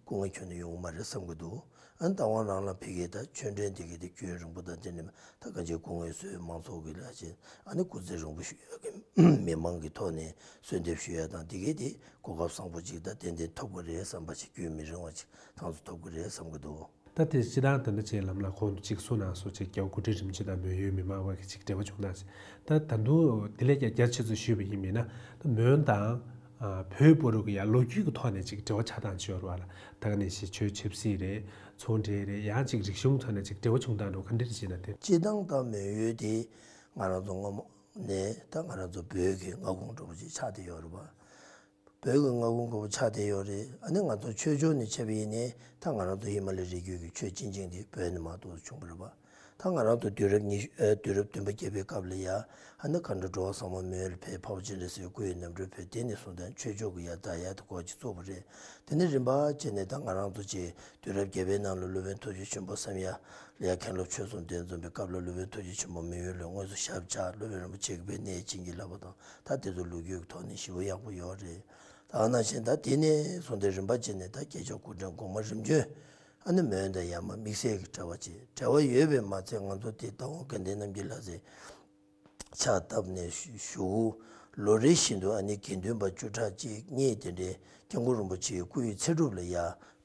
སྐུ་ངལ་ཁྱོན་ནས་ཡོང་གི་མ་རེད་བསམ་གྱི་འདུག་ཨ་ནི་རྟ་དབང་རང་ལ་ཕ་གི་ད་ཆོས་གྲོགས་དེ་གི་དེ་རྒྱུན་རིང་པོ་དང་དེ་འདྲ་ད་གང་ཅིའི་སྐུ་ངལ་གསོས་མང་ཚོགས་ཀྱི་ལ་ཅིག་ཨ་ནི་སྐུ་ཚེ་རིང་པོ་ཞུ་ཡག་གི་མི་མང་གི་ཐོག་ནས་གསོལ་འདེབས་ཞུ་ཡག་དང་དེ་གའི་དེ་གོ་སྐབས་བཟང་པོ་ཅིག་ད་ཏན་ཏན་ཐོབ་ཀྱི་རེད་བསམ་པ་ཅིག་རྒྱུན་མི་རིང་བ་ཅིག་ཐང་དུ་ཐོབ་ཀྱི་རེད་བསམ་གྱི་འདུག་ད་དེ་སྤྱིར་བཏང་ད་ནི་ཅིག་ལམ་ལ་གོང་དུ་ཅིག་གསུངས་གནང་སོང་ཅིག་རྒྱལ་བ་སྐུ་ཕྲེང་རིམ་བྱོན་དང་མོན་ཡུལ་མི་མང་བར་གྱི་ཅིག་འབྲེལ་བ་བྱུང་སྟངས་ཅིག་ད་ད་དུང་དེ་ལས་ཀྱང་རྒྱ་ཆེ་ཚོས་ཞུས་པ་ཡིན་མིན་ན་ད་མོན་དང་ཨ་བོད་བར་གྱི་ཡ་ལོ་རྒྱུས་ཀྱི་ཐོག་ནས་ཅིག་འབྲེལ་བ་ཆགས་སྟངས་ཅིག་ཡོད་རེད་བ་ལ། ད་ག་ནང་བཞིན་ཆོས་ཆབ་སྲིད་རེད། ཚོང་འབྲེལ་རེད། ཡང་ཅིག་རིག་གཞུང་ཐོག་ནས་ཅིག་འབྲེལ་བ་བྱུང་སྟངས་འགྲོ་ག་འདྲ་རེད་ཅེ་ན་དེ། སྤྱིར་བཏང་ད་མོན་ཡུལ་དེ་ང་རང་ཚོ་སྔ་མོ་ནས་ད་ང་རང་ཚོ་བོད་ཀྱི་མངའ་ཁོངས་འདྲ་པོ་ཅིག་ཆགས་བསྡད་ཡོད་རེད་བ། བོད་ཀྱི་མངའ་ཁོངས་འདྲ་པོ་ཆགས་བསྡད་ཡོད་རེད། ཨ་ནི་ང་ཚོ་ཆོས་ཕྱོགས་ནས་བྱས་པ་ཡིན་ནའི་ད་ང་རང་ཚོ་ཧི་མ་ལ་ཡའི་རི་རྒྱུད་ཀྱི་ཆོས་སྤྱི་འགྱིང་དེ་བོད་ནས་མར་ཐོན་བྱུང་བ་རེད་བ། ད་ང་རང་ཚོ་དུས་རབས་ཉི་ཤུ་ཨ་དུས་རབས་བདུན་པ་བརྒྱད་པའི་སྐབས་ལ་ཡ་ཨ་ནི་མཁའ་འགྲོ་འགྲོ་བ་ཚང་མ་མོན་ལ་ཕེབས། འཕགས་པ་སྤྱན་རས་གཟིགས་སྐུ་ཡི་རྣམ་སྤྲུལ་ཕེབས། དེ་ནས་བཟུང་སྟེ་ཆོས་ཕྱོགས་ཀྱི་ཡ་ད་ཡ་དེ་སྐོར་ཅིག་བཙུགས་པ་རེད། དེ་ནས་རིམ་པ་བྱས་ནས་ད་ང་རང་ཚོ་ཅིག་དུས་རབས་བརྒྱད་པའི་ནང་ལ་སློབ་དཔོན་ཐུགས་རྗེ་ཆེན་པོ་བསམ་ཡས་ལ་ཡ་མཁན་སློབ་ཆོས་གསུམ་ལྡན་འཛོམས་པའི་སྐབས་ལ་སློབ་དཔོན་ཐུགས་རྗེ་ཆེན་པོ་མོན་ཡུལ་ལ་དངོས་སུ་ཞབས་བཅགས། སློབ་དཔོན་རིན་པོ་ཆེ་གིས་དཔེ་གནས་བྱིན་གྱིས་བརླབས་པ་དང་ད་དེ་ཚོ་ལོ་རྒྱུས་ཀྱི་ཐོག་ནས་ཞེ་པོ་ཡག་པོ་ཡོད་རེད། ད་ག་ནང་བཞིན་ད་དེ་ནས་བཟུང་སྟེ་རིམ་པ་བྱས་ནས་ད་རྒྱལ་མཆོག་སྐུ་ཕྲེང་གོང་མ་རིམ་བྱོན་ཨ་ནི་མོན་དང་ཡ་མ་དམིགས་བསལ་གྱི་འབྲེལ་བ་བྱས། འབྲེལ་བ་ཡོད་པས་མ་ཚད་ང་ཚོ་དེ་རྟ་དབང་དགའ་ལྡན་རྣམ་རྒྱལ་ལགས་ཀྱིས་ཕྱག་བཏབ་ནས་བཞུགས། ལོ་རེ་བཞིན་དུ་ཨ་ནི་དགེ་འདུན་པ་བཅུ་ཕྲག་གཅིག་གཉིས་དེ་འདྲའི་སྐྱབས་མགོན་རིན་པོ་ཆེའི་སྐུའི་ཚེ་སྒྲུབ་ལ་ཡ་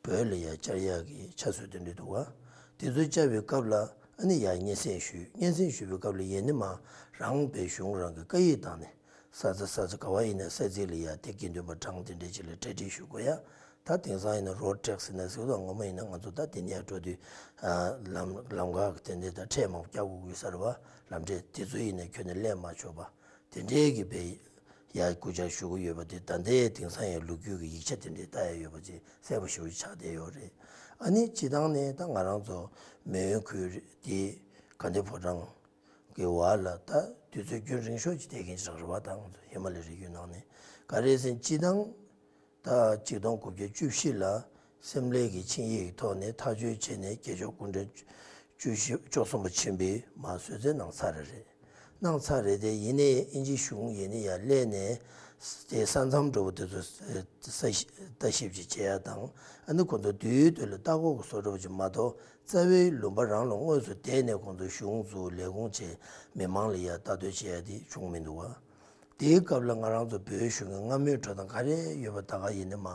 བོད་ལ་ཡ་བཅར་ཡག་གི་ཕྱག་སྲོལ་དེ་འདྲ་འདུག་ག་དེ་ཚོ་བཅར་བའི་སྐབས་ལ་ཨ་ནི་ཡ་སྙན་སེང་ཞུས། སྙན་སེང་ཞུ་བའི་སྐབས་ལ་ཡིན་ནའི་མ་རང་པའི་གཞུང་རང་གི་བཀའ་ཡིག་བཏང་ནས་ས་ཆ་ས་ཆ་ག་བ་ཡིན་ན་ས་ཚིགས་ལ་ཡ་དེ་དགེ་འདུན་པ་གྲངས་དེ་འདྲའི་ཅིག་ལ་གྲ་སྒྲིག་ཞུ་དགོས་ཡ། ད་དེང་སང་ཡིན་ན་རོཌ་ཊེག་སི་ཟེར་ན་ཟེར་དང་སྔོན་མ་ཡིན་ན་ང་ཚོ་ད་དེ་ནས་འགྲོ་དུས་ལམ་ལམ་ཁ་གི་དེ་འདྲའི་ད་ཁྲལ་མང་པོ་རྒྱག་དགོས་ཀྱི་ས་རེད་བ། ལམ་ཁྲལ་དེ་ཚོ་ཡིན་ན་ཁྱོན་ནས་ལེན་མ་ཆོག་པ། དེ་འདྲའི་གི་བའི་ཡ་སྐུ་བཅར་ཞུ་གི་ཡོད་པ་དེ་ད་ལྟའི་དེང་སང་ཡང་ལོ་རྒྱུས་ཀྱི་ཡིག་ཆ་དེ་འདྲའི་ལྟ་ཡ་ཡོད་པ་ཅིག་གསལ་པོ་ཞེ་པོ་ཆགས་བསྡད་ཡོད་རེད། ཨ་ནི་སྤྱིར་བཏང་ནས་ད་ང་རང་ཚོ་མོན་ཁུལ་དེ་དགའ་ལྡན་ཕོ་བྲང་གི་བར་ལ་ད་དུས་ཚོད་རྒྱུན་རིང་ཤོས་ཅིག་བསྡད་མཁན་ཅིག་རེད་བ། ད་ང་ཚོ་ཧི་མ་ལ་ཡའི་རི་རྒྱུད་ནང་ནས་ག་རེ་ཟེར་ན་སྤྱིར་བཏང་ད་ཆིག་སྟོང་དགུ་བརྒྱ་བཅུ་བཞི་ལ་སིམ་ལའི་གི་ཆིངས་ཡིག་གི་ཐོག་ནས་ཐག་གཅོད་བྱས་ནས་རྒྱལ་མཆོག་སྐུ་ཕྲེང་བཅུ་བཞི་བཅུ་གསུམ་པ་ཆེན་པོས་མར་གསོལ་སྩལ་གནང་ཚར་རེད། གནང་ཚར་རེད་དེ་ཡིན་ནའི་དབྱིན་ཇིའི་གཞུང་ཡིན་ནའི་ཡར་སླེབས་ནས་དེ་ས་མཚམས་འདྲ་པོ་དེ་ཚོ་ས་ཞིབ་ལྟ་ཞིབ་ཅིག་བྱེད་ཡ་དང་ཨ་ནི་ཁོ་ཚོ་དུས་ཡུན་དུས་ལ་ལྟ་སྐོར་གྱི་བཟོ་འདྲ་པོ་ཅིག་མ་གཏོགས་རྩ་བའི་ལུང་པ་རང་ལ་དངོས་སུ་བསྡད་ནས་ཁོང་ཚོ་གཞུང་བཙུགས་ལས་ཁུངས་བྱས་མི་མང་ལ་ཡར་ལྟ་རྟོག་བྱེད་ཡ་དེ་བྱུང་མི་འདུག་བ། དེའི་སྐབས་ལ་ང་རང་ཚོ་བོད་གཞུང་གི་སྔ་མོའི་འགྲོ་སྟངས་ག་རེ་ཡོད་པ་ད་ག་ཡིན་ནའི་མ་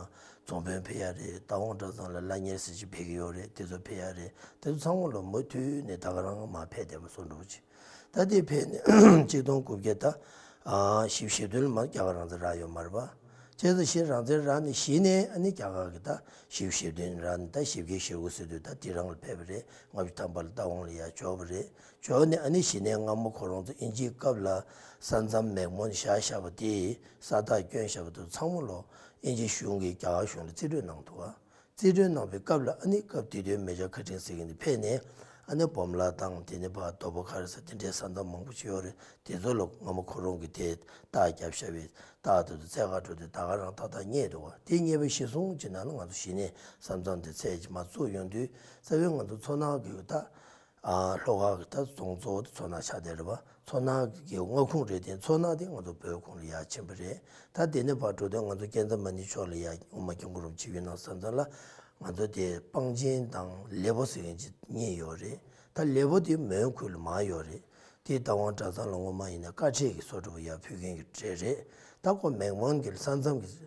རྫོང་དཔོན་ཕེབས་ཡ་རེད། རྟ་དབང་གྲྭ་ཚང་ལ་བླ་གཉེར་ཟེར་ཅིག་ཕེབས་ཀྱི་ཡོད་རེད། དེ་ཚོ་ཕེབས་ཡ་རེད། དེ་ཚོ་ཚང་མ་ལོ་མུ་མཐུད་ནས་ད་ག་རང་མར་ཕེབས་བསྡད་པ་བཟོ་འདྲ་པོ་ཅིག་ད་དེ་ཕེབས་ནས་ཆིག་སྟོང་དགུ་བརྒྱ་ད་བཞི་བཅུ་ཞེ་བདུན་ལ་མར་རྒྱ་གར་རང་བཙན་རག་ཡོད་མ་རེད་པ། བྱས་ཙང་གཞི་རང་བཙན་རག་ནས་གཞི་ནས་ཨ་ནི་རྒྱ་གར་གྱི་ད་བཞི་བཅུ་ཞེ་བདུན་རག་ནས་ད་བཞི་བརྒྱ་ཞེ་དགུ་ཟེར་དུས་ད་དེ་རང་ལ་ཕེབས་པ་རེད། ལྔ་བཅུ་ཐམ་པ་ལ་རྟ་དབང་ལ་ཡར་འབྱོར་བ་རེད། འབྱོར་ནས་ཨ་ནི་གཞི་ནས་སྔ་མོ་ཁོ་རང་ཚོ་དབྱིན་ཇིའི་སྐབས་ལ་ས་མཚམས་མེག་མོན་བཞག་བཞག་པ་དེ་ས་རྟགས་བསྐྱོན་བཞག་པ་དེ་ཚང་མ་ལོ་དབྱིན་ཇི་གཞུང་གིས་རྒྱ་གར་གཞུང་ལ་རྩིས་སྤྲོད་གནང་འདུག་བ། རྩིས་སྤྲོད་གནང་བའི་སྐབས་ལ་ཨ་ནི་སྐབས་དེ་དུས་མེ་ཇར་ཁ་ཊིན་ཟེར་མཁན་དེ་ཕེབས་ནས་ཨ་ནི་སྦོམ་ལ་དང་དེ་ནས་ཕར་དོ་པོ་ཁ་རི་ས་དེ་འདྲའི་ས་མཚམས་མང་པོ་ཅིག་ཡོད་རེད། དེ་ཚོ་ལ་སྔ་མོ་ཁོ་རང་གིས་དེ་རྟགས་བརྒྱབ་བཞག་པའི་རྟགས་དེ་ཚོ་རྩེ་ག་འགྲོ་དུས་ད་ག་རང་ཏག་ཏག་རྙེད་འདུག་བ། དེ་རྙེད་པ་གཞིར་བཟུང་བྱས་ན་ང་ཚོ་གཞི་ནས་ས་མཚམས་དེ་ཚད་ཅིག་མར་བཙུགས་ཡོང་དུས་རྩ་བའི་ང་ཚོ་མཚོ་སྣ་གི་ད་ཨ་ལྷོ་ཁ་གི་ད་རྫོང་གཙོ་བོ་དེ་མཚོ་སྣ་ཆགས་བསྡད་རེད་པ། མཚོ་སྣ་གི་མངའ་ཁོངས་རེད་དེ་མཚོ་སྣ་དེ་ང་ཚོ་བོད་ཁོངས་ལ་ཡར་ཕྱིན་པ་རེད། ད་དེ་ནས་ཕར་འགྲོ་དུས་ང་ཚོ་ཀན་ཛ་མ་ནི་ཕྱོགས་ལ་ཡར་དབུ་མ་སྐྱབས་མགོན་རིན་པོ་ཆེ་ཡོད་ན་ས་མཚམས་ལ་ང་ཚོ་དེ་པང་ཆེན་དང་ལེ་པོ་ཟེར་མཁན་ཅིག་གཉིས་ཡོད་རེད། ད་ལེ་པོ་དེ་མོན་ཁུལ་ལ་མར་ཡོད་རེད། དེ་རྟ་དབང་གྲྭ་ཚང་ལ་སྔོན་མ་ཡིན་ན་དཀའ་ཁྲལ་གྱི་བཟོ་འདྲ་པོ་ཡར་ཕུལ་མཁན་གྱི་གྲས་རེད། ད་ཁོ་མེག་མོན་གྱི་ས་མཚམས་ཀྱི་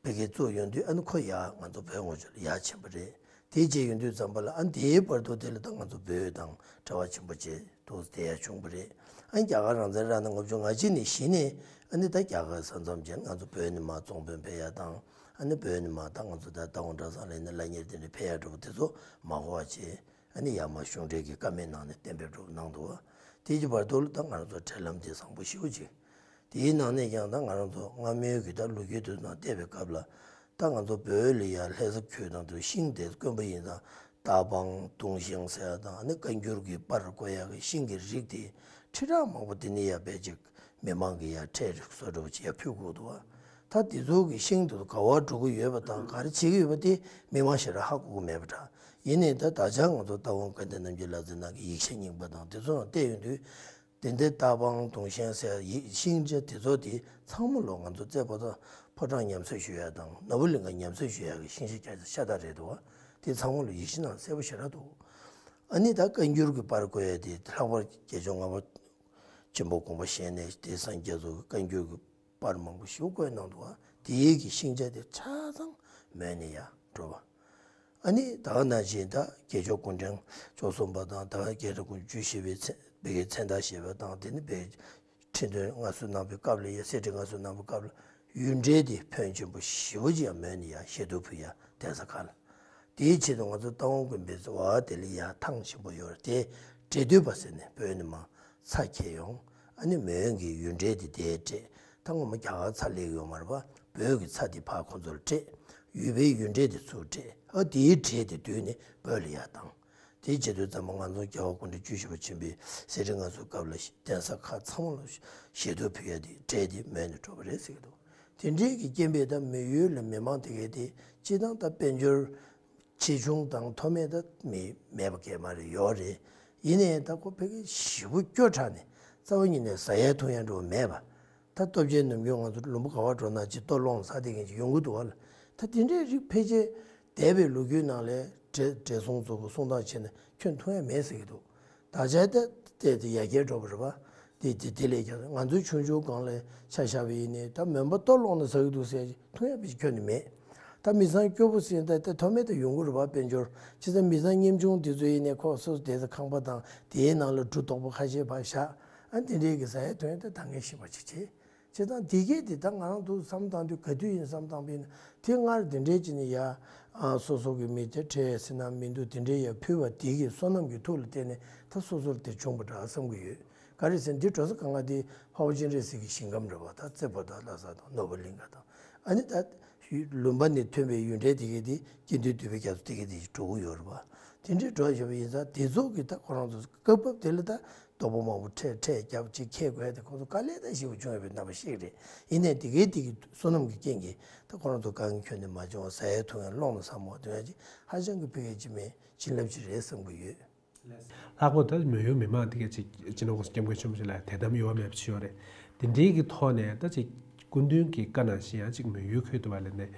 ཕ་གིར་བཙུགས་ཡོང་དུས་ཨ་ནི་ཁོ་ཡར་ང་ཚོ་བོད་ངོས་ཕྱོགས་ལ་ཡར་ཕྱིན་པ་རེད། དེ་བྱས་ཡོང་དུས་ཙམ་པ་ལ་ཨ་དེའི་བར་དུ་དེ་ལ་ད་ང་ཚོ་བོད་དང་འབྲེལ་བ་ཆེན་པོ་བྱས་འདུག་དེ་ཡང་བྱུང་བ་རེད། ཨ་རྒྱ་གར་རང་བཙན་རག་ནས་ལྔ་བཅུ་ང་གཅིག་ནས་གཞི་ནས་ཨ་ནི་ད་རྒྱ་གར་ས་མཚམས་བཅད་ང་ཚོ་བོད་ནས་མར་ཙོང་དཔོན་ཕེབས་ཡ་དང་ཨ་ནི་བོད་ནས་མར་ད་ང་ཚོ་ད་ད་འོང་གྲྭ་ཚང་ལ་ཡིན་ན་ལ་ཉེར་དེ་འདྲ་ཕེབས་ཡ་འགྲོ་བ་དེ་ཚོ་མ་གོ་བ་བྱས། ཨ་ནི་ཡར་མར་གཞུང་འབྲེལ་གྱི་བཀའ་མོལ་གནང་ནས་གཏན་འབེབས་འགྲོ་གནང་འདུག་བ། དེའི་བར་དུ་ལ་ད་ང་རང་ཚོ་འབྲེལ་ལམ་དེ་བཟང་པོ་ཞེ་པོ་ཅིག་དེའི་ནང་ནས་ཀྱང་ད་ང་རང་ཚོ་སྔ་མོའི་གི་ད་ལོ་རྒྱུས་དེ་ནང་བལྟས་པའི་སྐབས་ལ་ད་ང་ཚོ་བོད་ལ་ཡར་ལྷ་ས་ཁུལ་དང་དུ་ཤིང་དེ་དཀོན་པོ་ཡིན་ཙང་ཏ་པང་དུང་ཤིང་ཟེར་ཡ་དང་ཨ་ནི་བཀའ་འགྱུར་གྱི་པར་བརྐོ་ཡ་གི་ཤིང་གི་རིགས་དེ་ཁྲི་ཕྲག་མང་པོ་དེ་ནས་ཡར་བལ་ཅིག་མི་མང་གི་ཡར་ཁྲལ་རིགས་བཟོ་འདྲ་བོ་ཅིག་ཡར་ཕུལ་དགོས་འདུག་བ། ད་དེ་ཚོ་གི་ཤིང་དེ་ཚོ་ག་བར་འགྲོ་གི་ཡོད་པ་དང་ག་རེ་བྱེད་ཀྱི་ཡོད་པ་དེ་མི་མང་ཞེ་དྲག་ཧ་གོ་གི་མེད་པ་འདྲ། ཡིན་ནའི་ད་ད་ཆ་ང་ཚོ་ཏ་ཝང་དགའ་ལྡན་རྣམ་རྒྱལ་ལག་རྩལ་ནང་གི་ཡིག་ཆ་རྙིང་པ་དང་དེ་ཚོ་ནང་བལྟས་ཡོང་དུས། དེ་འདྲའི་ཏ་པང་དུང་ཤིང་ཟེར་ཡི་ཤིང་ཆ་དེ་ཚོ་དེ་ཚང་མ་ལོ་ང་ཚོ་རྩེ་པོ་ཏ་ཕོ་བྲང་ཉམས་གསོ་ཞུ་ཡ་དང་ནོར་བུ་གླིང་ག་ཉམས་གསོ་ཞུ་ཡ་གི་ཤིང་ཆ་རྒྱ་ཆེ་ཤ་སྟག་རེད་འདུག་བ། དེ་ཚང་མ་ལོ་ཡིག་ཆ་ནང་གསལ་པོ་ཞེ་དྲག་འདུག་ཨ་ནི་ད་བཀའ་འགྱུར་གྱི་པར་བརྐོ་ཡ་དེ་ལྷག་པར་རྒྱལ་མཆོག་ལྔ་པ་ཆེན་པོ་དགོངས་པ་བཞེས་ནས་དེ་སངས་རྒྱས་ཚོ་གི་བཀའ་འགྱུར་གྱི་པར་མང་པོ་ཞིག་བརྐོས་གནང་འདུག་བ། དེའི་གི་ཤིང་ཆ་དེ་ཆ་ཚང་མོན་ནས་ཡར་འགྲོ་བ། ཨ་ནི་ད་ག་ནང་བཞིན་ད་རྒྱལ་མཆོག་སྐུ་ཕྲེང་བཅུ་གསུམ་པ་དང་ད་ག་རྒྱལ་བ་སྐུ་ཕྲེང་བཅུ་བཞི་པའི་མཚན་བོད་ཀྱི་མཚན་རྟགས་བཞེས་པ་དང་དེ་ནི་བོད་ཁྲི་འདོན་མངའ་གསོལ་གནང་བའི་སྐབས་ལ་ཡ་གསེར་ཁྲི་མངའ་གསོལ་གནང་བའི་སྐབས་ལ་ཡུལ་འབྲེལ་དེ་ཕོན་ཆེན་པོ་ཞེ་པོ་ཅིག་ཡང་མོན་ནས་ཡར་ཞལ་འདོན་ཕུལ་ཡ་གདན་ས་ཁག་ལ། དེའི་ཆེད་དུ་ང་ཚོ་ཏ་ཝང་དགོན་པའི་འོག་དེ་ལ་ཡ་ཐང་ཆེན་པོ་ཡོད་རེད་དེ་འབྲེལ་མདོས་པ་ཟེར་ནས་བོད་ནས་མར་ཚྭ་འཁྱེར་ཡོང་ཨ་ནི་མོན་གྱི་ཡུལ་འབྲེལ་དེ་དེར་སྤྲད་ད་ངོ་མ་རྒྱ་གར་ཚྭ་ལེན་གྱི་ཡོད་མ་རེད་པ། བོད་ཀྱི་ཚྭ་དེ་ཕར་ཁོང་ཚོར་སྤྲད། ཡུལ་པའི་ཡུལ་འབྲེལ་དེ་ཚུར་སྤྲད། ཨ་དེའི་འབྲེལ་དེ་བསྡུས་ནས་བོད་ལ་ཡར་བཏང་། དེའི་ཆེད་དུ་ཚང་མ་ང་ཚོ་རྒྱལ་བ་སྐུ་ཕྲེང་བཅུ་བཞི་པ་ཆེན་པོའི་གསེར་ཁྲི་མངའ་གསོལ་སྐབས་ལ་གདན་ས་ཁག་ཚང་མ་ལ་ཞལ་འདོན་ཕུལ་ཡ་དེ་འབྲེལ་དེ་མོན་ནས་འགྲོ་བ་རེད་ཟེར་གྱི་འདུག་དེ་འདྲའི་གི་རྐྱེན་པས་ད་མི་ཡུལ་ལ་མི་མང་དེ་གས་དེ་སྤྱིར་བཏང་ད་དཔལ་འབྱོར་ཆེ་ཆུང་དང་མཐོ་དམན་ད་མི་མེད་པ་གས་མ་རེད་ཡོད་རེད། ཡིན་ནའི་ད་ཁོ་ཕ་གི་ཞེ་པོ་སྐྱོ་དྲགས་ནས་རྩ་བ་ཉིད་ནས་ཟ་ཡ་འཐུང་ཡ་འགྲོ་བ་མེད་པ། ད་སྟོབས་ཆེན་ནམ་རྒྱུན་ང་ཚོ་ལུང་པ་ག་བར་འགྲོ་ན་ཅིག་ལྟོ་སློང་ཟ་དེ་གིན་ཅིག་ཡོང་གི་འདུག་བ་ལ། ད་དེ་འདྲའི་རིགས་ཕལ་ཆེར་འདས་པའི་ལོ་རྒྱུས་ནང་ལས་བགྲེས་བགྲེས་སོང་ཚོ་གི་གསུང་སྟངས་བྱས་ན་ཁྱོན་མཐོང་ཡ་མེད་ཟེར་གྱི་འདུག་ད་ཆ་ད་དེ་དེ་ཡར་རྒྱས་འགྲོ་བ་རེད་པ། དེ་དེ་དེ་ལས་ཀྱང་ང་ཚོའི་ཆུང་ཆུང་སྒང་ལ་ཆ་བཞག་པ་ཡིན་ནའི་ད་མོན་པ་ལྟོ་སློང་ན་ཟ་གི་འདུག་ཟེར་མཐོང་ཡ་ཕལ་ཆེར་ཁྱོན་ནས་མེད། ད་མི་ཚང་སྐྱོ་པོ་ཟེར་ད་ད་མཐོ་དམན་ད་ཡོང་གི་རེད་པ་དཔལ་འབྱོར། བྱས་ཙང་མི་ཚང་ཉམ་ཆུང་དེ་ཚོ་ཡིན་ནའི་ཁོ་སོ་སོ་དེ་ཚོ་ཁང་པ་དང་དེའི་ནང་ལ་གྲུ་དོག་པོ་ཁ་ཤས་ཕར་བཞག་ཨ་དེ་འདྲའི་གི་ཟ་ཡ་འཐུང་ཡ་ད་ད་ངས་ཤེས་པ་ཅིག་བྱེད། བྱས་ཙང་དེ་གས་དེ་ད་ང་རང་ཚོ་བསམ་བཏང་དུས་ག་དུས་ཡིན་བསམ་བཏང་པ་ཡིན་ན་དེ་སྔར་དེ་འདྲའི་ཅིག་ནས་ཡ་ཨ་སོ་སོ་གི་མི་དེ་ཁྲལ་ཟེར་ན་མི་འདུག་དེ་འདྲའི་ཡ་ཕུལ་བ་དེ་གི་བསོད་ནམས་ཀྱི་མཐུ་ལ་བརྟེན་ནས་ད་སོ་སོར་དེ་བྱུང་བ་འདྲ་བསམ་གི་ཡོད། ག་རེ་ཟེར་ན་འདི་འགྲོ་ས་གང་ག་དེ་འཕགས་པ་སྤྱན་རས་གཟིགས་ཀྱི་ཞིང་ཁམས་འདྲ་བ་ད་རྩེ་པོ་ཏ་ལྷ་ས་དང་ནོར་བུ་གླིང་ག་དང་ཨ་ནི་ད་ལུང་པ་ནས་ཐོན་པའི་ཡུལ་འབྲེལ་དེ་གས་དེ་དགེ་འདུན་འདུས་པའི་རྒྱ་མཚོ་དེ་གས་དེ་འགྲོ་གི་ཡོད་རེད་པ། དེ་འདྲའི་འགྲོ་བཞིན་པ་ཡིན་ཙང་དེ་ཚོ་གི་ད་ཁོ་རང་ཚོ་སྐབས་བབ་དེ་ལ་ད་དོ་པོ་མང་པོ་ཁྲལ་ཁྲལ་རྒྱབ་ཅིག་ཁྱེད་དགོས་ཡ་དེ་ཁོ་ཚོ་དཀའ་ལས་ད་ཞེ་པོ་བྱུང་ཡོད་པའི་རྣམ་པ་ཤིག་རེད། ཡིན་ནའི་དེ་གས་དེ་གི་བསོད་ནམས་ཀྱི་རྐྱེན་གྱིས་ད་ཁོ་རང་ཚོ་དཀའ་ངལ་ཁྱོན་ནས་མ་བྱུང་བ་ཟ་ཡ་འཐུང་ཡ་སློང་ན་བསམ་བློ་གཏོང་ཡ་ཅིག་ཧ་ཅང་གི་ཕ་གི་ཅིག་མེད་བྱིན་རླབས་ཅིག་རེད་བསམ་གི་ཡོད། ལྷག་པར་དུ་མོན་ཡུལ་མི་མང་དེ་གས་ཅིག་སྤྱི་ནོར་གོང་ས་སྐྱབས་མགོན་ཆེན་པོ་མཆོག་ལ་དད་དམ་ཡོད་མེད་ཅིག་ཡོད་རེད། དེ་འདྲའི་གི་ཐོག་ནས་ད་ཅིག་སྐུ་མདུན་གྱི་བཀའ་ནང་བཞིན་ཡང་ཅིག་མོན་ཡུལ་ཁུལ་དུ་བ་ལས་ནས་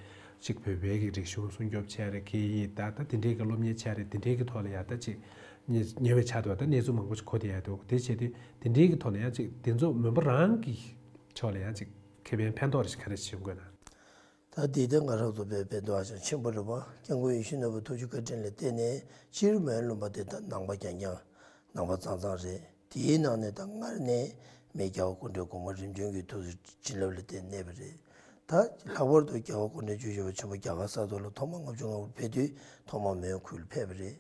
ཅིག་བོད་པའི་གི་རིག་གཞུང་སྲུང་སྐྱོབ་བྱས་རེད། སྐད་ཡིག་ད་ད་དེ་འདྲའི་གི་སློབ་གཉེར་བྱས་རེད། དེ་འདྲའི་གི་ཐོག་ལ་ཡང་ད་ཅིག་ཉེ་ཉེ་བའི་ཆར་དུ་བ་ད་གནས་ཚུལ་མང་པོ་ཅིག་གོ་བསྡད་ཡ་འདུག་དེ་བྱས་དུས་དེ་འདྲའི་གི་ཐོག་ནས་ཡང་ཅིག་དེ་ཚོ་མོན་པ་རང་གི་ཕྱོགས་ལ་ཡང་ཅིག་ཁེ་ཕན་ཕན་ཐོགས་རེ་ཞིག་ག་རེ་བྱེད་དགོས་ན། ད་དེ་ལྟར་ང་རང་ཚོ་བོད་པའི་འདུ་བ་ཅང་ཆེན་པོ་རེད་པ། སྐྱབས་མགོན་ཡིད་བཞིན་ནོར་བུའི་ཐུགས་རྗེ་བཀའ་དྲིན་ལ་བརྟེན་ནས་སྤྱིར་མོན་ལུང་པ་དེ་དག་ནང་པ་རྐྱང་རྐྱང་ནང་པ་གཙང་གཙང་རེད། དེའི་ནང་ནས་ད་སྔར་ནས་མི་རྒྱལ་བ་སྐུ་ཕྲེང་གོང་མ་རིམ་བྱོན་གྱི་ཐུགས་སུ་བྱིན་རླབས་ལ་བརྟེན་གནས་པ་རེད། ད་ལྷག་པར་དུ་རྒྱལ་བ་སྐུ་ཕྲེང་བཅུ་བཞི་པ་ཆེན་པོ་རྒྱ་གར་ས་ཐོག་ལ་ཐོག་མར་ལྔ་བཅུ་ང་དགུ་ཕེབས་དུས་ཐོག་མར་མོན་ཁུལ་ལ་ཕེབས་པ་རེད།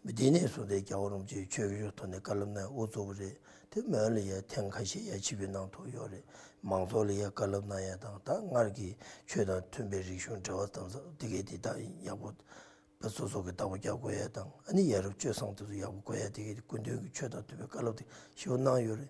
དེ་ནས་བཟུང་སྟེ་རྒྱལ་བ་རིན་པོ་ཆེས་ཆོས་ཀྱི་ཕྱོགས་ཐོག་ནས་བཀའ་སློབ་གནང་དབུ་བཙུགས་པ་རེད། དེ་མོན་ལ་ཡ་ཐེངས་ཁ་ཤས་ཡ་ཆིབས་བསྒྱུར་གནང་ཐུབ་ཡོད་རེད། མང་ཚོགས་ལ་ཡ་བཀའ་སློབ་གནང་ཡ་དང་ད་སྔར་གྱི་ཆོས་དང་མཐུན་པའི་རིག་གཞུང་འབྲེལ་བ་དམ་ཟབ་དེ་གས་དེ་དག་ཡག་པོ་སོ་སོ་གི་བདག་པོ་རྒྱག་དགོས་ཡ་དང་ཨ་ནི་ཡ་རབས་སྤྱོད་བཟང་དེ་ཚོ་ཡག་པོ་དགོས་ཡ་དེ་གས་དེ་སྐུ་མདུན་གྱི་ཆོས་དང་མཐུན་པའི་བཀའ་སློབ་དེ་ཞེ་པོ་གནང་ཡོད་རེད།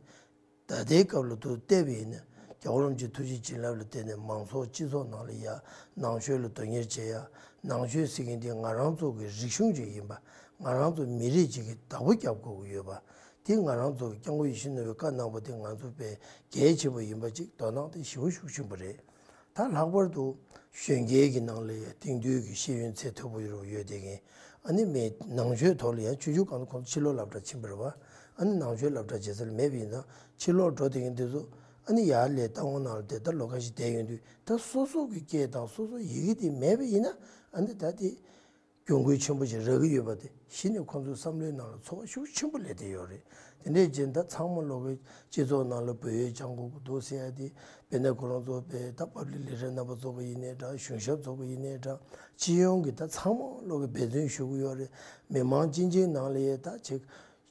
ད་ལྟའི་སྐབས་ལ་དུ་བལྟས་པ་ཡིན་ན་རྒྱལ་བ་རིན་པོ་ཆེའི་ཐུགས་རྗེ་བྱིན་རླབས་ལ་བརྟེན་ནས་མང་ཚོགས་སྤྱི་ཚོགས་ནང་ལ་ཡ་ནང་ཆོས་ལ་དོན་གཉེར་བྱེད་ཡ། ནང་ཆོས་ཟེར་མཁན་དེ་ང་རང་ཚོ་གི་རིག་གཞུང་ཅིག་ཡིན་པ། ང་རང་ཚོ་མི་རིགས་ཅིག་གི་བདག་པོ་རྒྱབ་དགོས་ཀྱི་ཡོད་པ། དེ་ང་རང་ཚོ་གི་སྐྱབས་མགོན་ཡིད་བཞིན་ནོར་བུའི་བཀའ་གནང་པ་དེ་ང་ཚོ་དཔེ་གལ་ཆེན་པོ་ཡིན་པ་ཅིག་དོ་སྣང་དེ་ཞེ་པོ་ཤུགས་ཆེན་པོ་རེད། ད་ལྷག་པར་དུ་གཞོན་སྐྱེས་ཀྱི་ནང་ལ་ཡ་དེང་དུས་ཀྱི་ཤེས་ཡོན་ཚད་མཐོ་པོ་ཡོད་ཡོད་དེ་གིན་ཨ་ནི་མི་ནང་ཆོས་ཐོག་ལ་ཡ་ཆུང་ཆུང་སྒང་ལ་ཁོང་ཚོ་ཕྱི་ལོགས་སློབ་གྲྭ་ཕྱིན་པ་རེད་བ། ཨ་ནི་ནང་ཆོས་སློབ་གྲྭ་བྱེད་ས་ལ་མེད་པ་ཡིན་ཙང་ཕྱི་ལོགས་འགྲོ་དེ་གིན་དེ་ཚོ་ཨ་ནི་ཡར་ལས་རྟ་དབང་ནང་ལ་བསྡད་ད་ལོ་ཁ་ཤས་བསྡད་ཡོང་དུས་ད་སོ་སོ་གི་སྐད་དང་སོ་སོ་ཡི་གེ་དེ་མེད་པ་ཡིན་ན་ཨ་ནི་ད་དེ། གྱོང་གུན་ཆེན་པོ་ཞིག་རག་གི་ཡོད་པ་དེ་གཞི་ནས་ཁོང་ཚོའི་བསམ་བློའི་ནང་ལ་ཚོར་བ་ཤུགས་ཆེན་པོ་སླེབས་བསྡད་ཡོད་རེད། དེ་འདྲས་བྱས་ད་ཚང་མ་ལོག་གི་སྤྱི་ཚོགས་ནང་ལ་བོད་ཡིག་སྦྱང་དགོས་ཀྱི་འདུག་ཟེར་ཡ་དེ། དཔེར་ན་ཁོ་རང་ཚོ་བོད་ད་པབ་ལིག་ལི་ཌར་རྣམ་པ་ཚོ་གི་ཡིན་ནའི་འདྲ། གཞུང་ཞབས་ཚོ་གི་ཡིན་ནའི་འདྲ། སྤྱི་ཡོངས་ཀྱི་ད་ཚང་མ་ལོག་གི་འབད་བརྩོན་ཞུ་གི་ཡོད་རེད། མི་མང་སྤྱི་འཆིང་ནང་ལ་ཡ་ད་ཅིག་